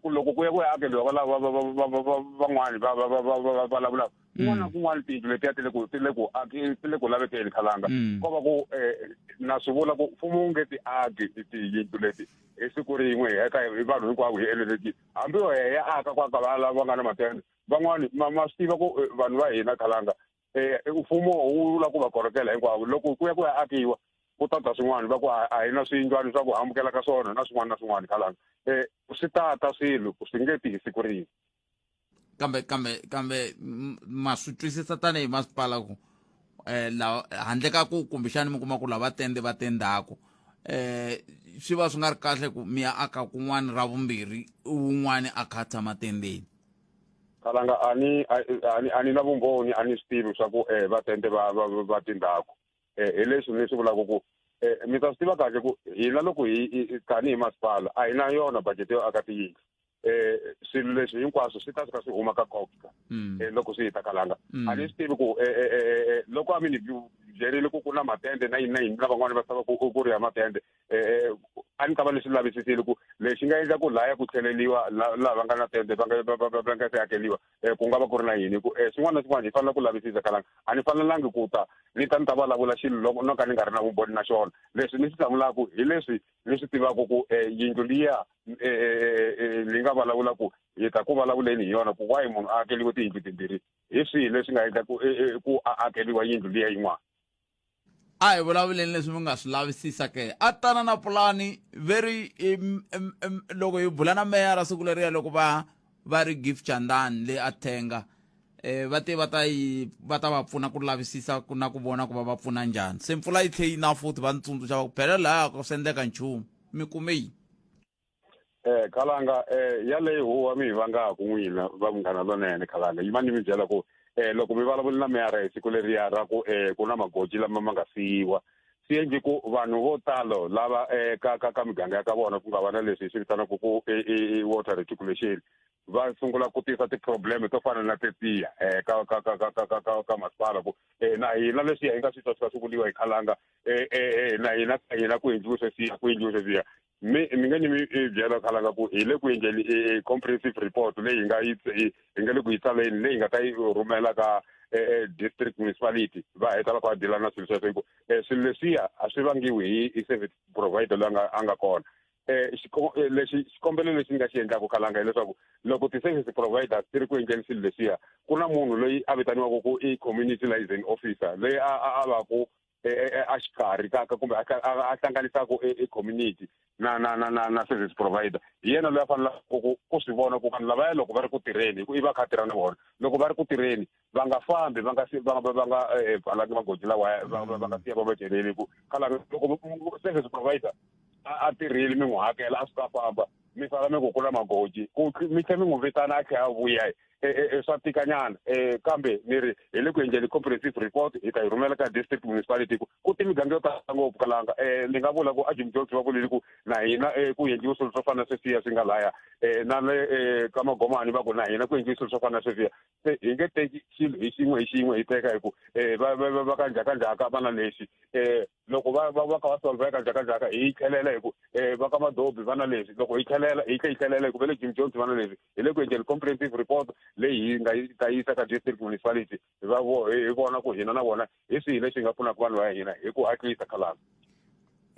ku loko ku ya ku ya akeliwa va lava van'wani va va va va va vulavulaka kun'wana na kun'wana tiyindlu letiya ti le ku ti le ku ti le ku lavekeni khalanga ko va ku na swi vula ku mfumo wu nge ti aki tiyindlu leti hi siku rin'we hi heta hi vanhu hinkwavo hi enerekile hambi yo ya aka ku aka va lava nga na matende van'wani ma ma swi tiva ku vanhu va hina khalanga um mfumo wu lava ku va korhokela hinkwavo loko ku ya ku ya akiwa ku ta ta swin'wana va ku a hi na swiyindlwani swa ku hambukela ka swona na swin'wana na swin'wana khalanga um swi ta ta swilo swi nge ti hi siku rin'we kambe kambe kambe ma swi twisisa tanihi masipala ku eh la handle ka ku kumbexani mi kuma ku lava tende va tendaku eh swi va swi nga ri kahle ku mi ya aka kun'wana ra vumbirhi wun'wani a kha a tshama tendeni kalanga a ni a ni na vumbhoni a ni swi tivi swa ku eh va tende va va va tindhaku eh hi leswi ni swi vulaka ku eh mi ta swi tiva kahle ku hina loko hi tanihi masipala a hi na yona budget yo aka tiyindlu eh swilo leswi hinkwaswo swi ta suka swi huma ka costa eh, loko swi hita kalanga a ni swi tivi ku eh, eh, eh, eh, loko a mi ni byerile ku ku na matende na yini na yini na van'wani va tava ku ku ri ya matende eh, a ni ta va ni swi lavisisile ku lexi nga endla ku laya ku tlheleliwa laha va nga na tende va nga va nga se akeliwa ku nga va ku ri na yini ku swin'wana na swin'wana hi fanele ku lavisisa kalanga a ni fanelangi ku ta ni ta ni ta vulavula xilo loko no ka ni nga ri na vumbhoni na xona leswi ni swi hlamulaka hi leswi ni swi tivaka ku yindlu liya ni nga vulavula ku hi ta ku vulavuleni hi yona ku why munhu a akeliwe tiyindlu timbirhi hi swihi leswi nga endla ku ku a akeliwa yindlu liya yin'wana a hi vulavuleni leswi mi nga swi lavisisa ke a tana na pulani very loko hi bula na meyara siku leriya loko va va ri gift chandani le a thenga eh va te va ta yi va ta va pfuna ku lavisisa ku na ku vona ku va va pfuna njhani se mpfula yi tlhe yi na futhi va ntsundzuxa va ku phela laya ku swi endleka nchumu mi kume yini Eh khalanga eh yaleyo huwa mi hi vangaku n'wina va munghana lonene khalanga yima ni mi byela ku eh loko mi vulavula na meyara hi siku leriya ra ku eh ku na magoji lama ma nga siyiwa swi endle ku vanhu vo talo lava eh ka ka ka miganga ya ka vona ku nga va na leswi hi swi vitanaka ku i water reticulation va sungula ku tisa ti-problem to fana na tetiya um ka ka ka ka ka ka ka ka masipala ku um na hina leswiya hi nga swi twa swi kha swi vuriwa hi khalanga um na hina ka hina ku endliwe sweswiya ku endliwe sweswiya mi mi nge ni mi byela khalanga ku hi le ku endleni comprehensive report leyi hi nga yi hi nga le ku yi tsaleni leyi nga ta yi rhumela ka district municipality va heta va kha va deala na swilo sweswo hi ku swilo leswiya a swi vangiwi hi service provider loyi a nga a nga kona eh lexi xikombelo lexi ni nga xi endlaka khalanga hileswaku loko ti-service providers ti ri ku endleni swilo leswiya ku na munhu loyi a vitaniwaka ku i community liaison officer loyi a a a va ku a xikarhi ka ka kumbe a hlanganisaka e community na na na na na service provider hi yena loyi a fanelaka ku ku swi vona ku vanhu lavaya loko va ri ku tirheni hi ku i va kha tirha na vona loko va ri ku tirheni va nga fambi va nga va va va nga pfalangi magoji lawaya va va nga siya va va celeli ku khalanga loko service provider a tirhile mi n'wi hakela a suka a famba mi sala mi ku ku na magoji ku mi tlhe mi n'wi vitana a tlhe a vuya swa tikanyana um kambe ni ri hi le ku endleni comprehensive report hi ta yi rhumela ka district municipality ku ku ti miganga yo tala ngopfu kalanga um ni nga vula ku a jim jones va vulile ku na hina um ku endliwe swilo swo fana na sweswiya swi nga laya um na le um ka magomani va ku na hina ku endliwe swilo swo fana na sweswiya se hi nge teki xilo hi xin'we hi xin'we hi teka hi ku um va va va ka njhakanjhaka va na lexi um loko va va va kha va solve ka njhakanjhaka hi tlhelela hi ku um va ka madobi va na leswi loko hi tlhelela hi tlhe hi tlhelela hi ku va le jim jones va na leswi hi le ku endleni comprehensive report leyi hi nga yi ta yisa ka district municipality va hi vona ku hina na vona hi swihi leswi nga pfunaka vanhu va hina hi ku hatlisa khalanga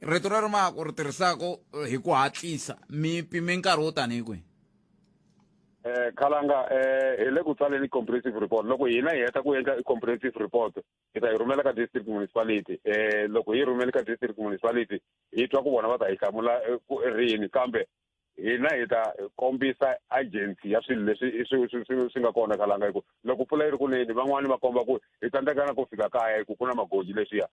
rito rero ma ku ri tirhisaka hi ku hatlisa mi pime nkarhi wo tanihi kwihi eh khalanga eh hi le ku tsaleni comprehensive report loko hina hi heta ku endla comprehensive report hi ta yi rhumela ka district municipality eh loko hi rhumele ka district municipality hi twa ku vona va ta hi hlamula eh, ku rini kambe hina hi ta kombisa agency ya swilo leswi swi swi swi swi nga kona khalanga hi ku loko mpfula yi ri kuneni van'wani va komba ku hi tsandzeka na ku fika kaya hi ku ku na magoji leswiya.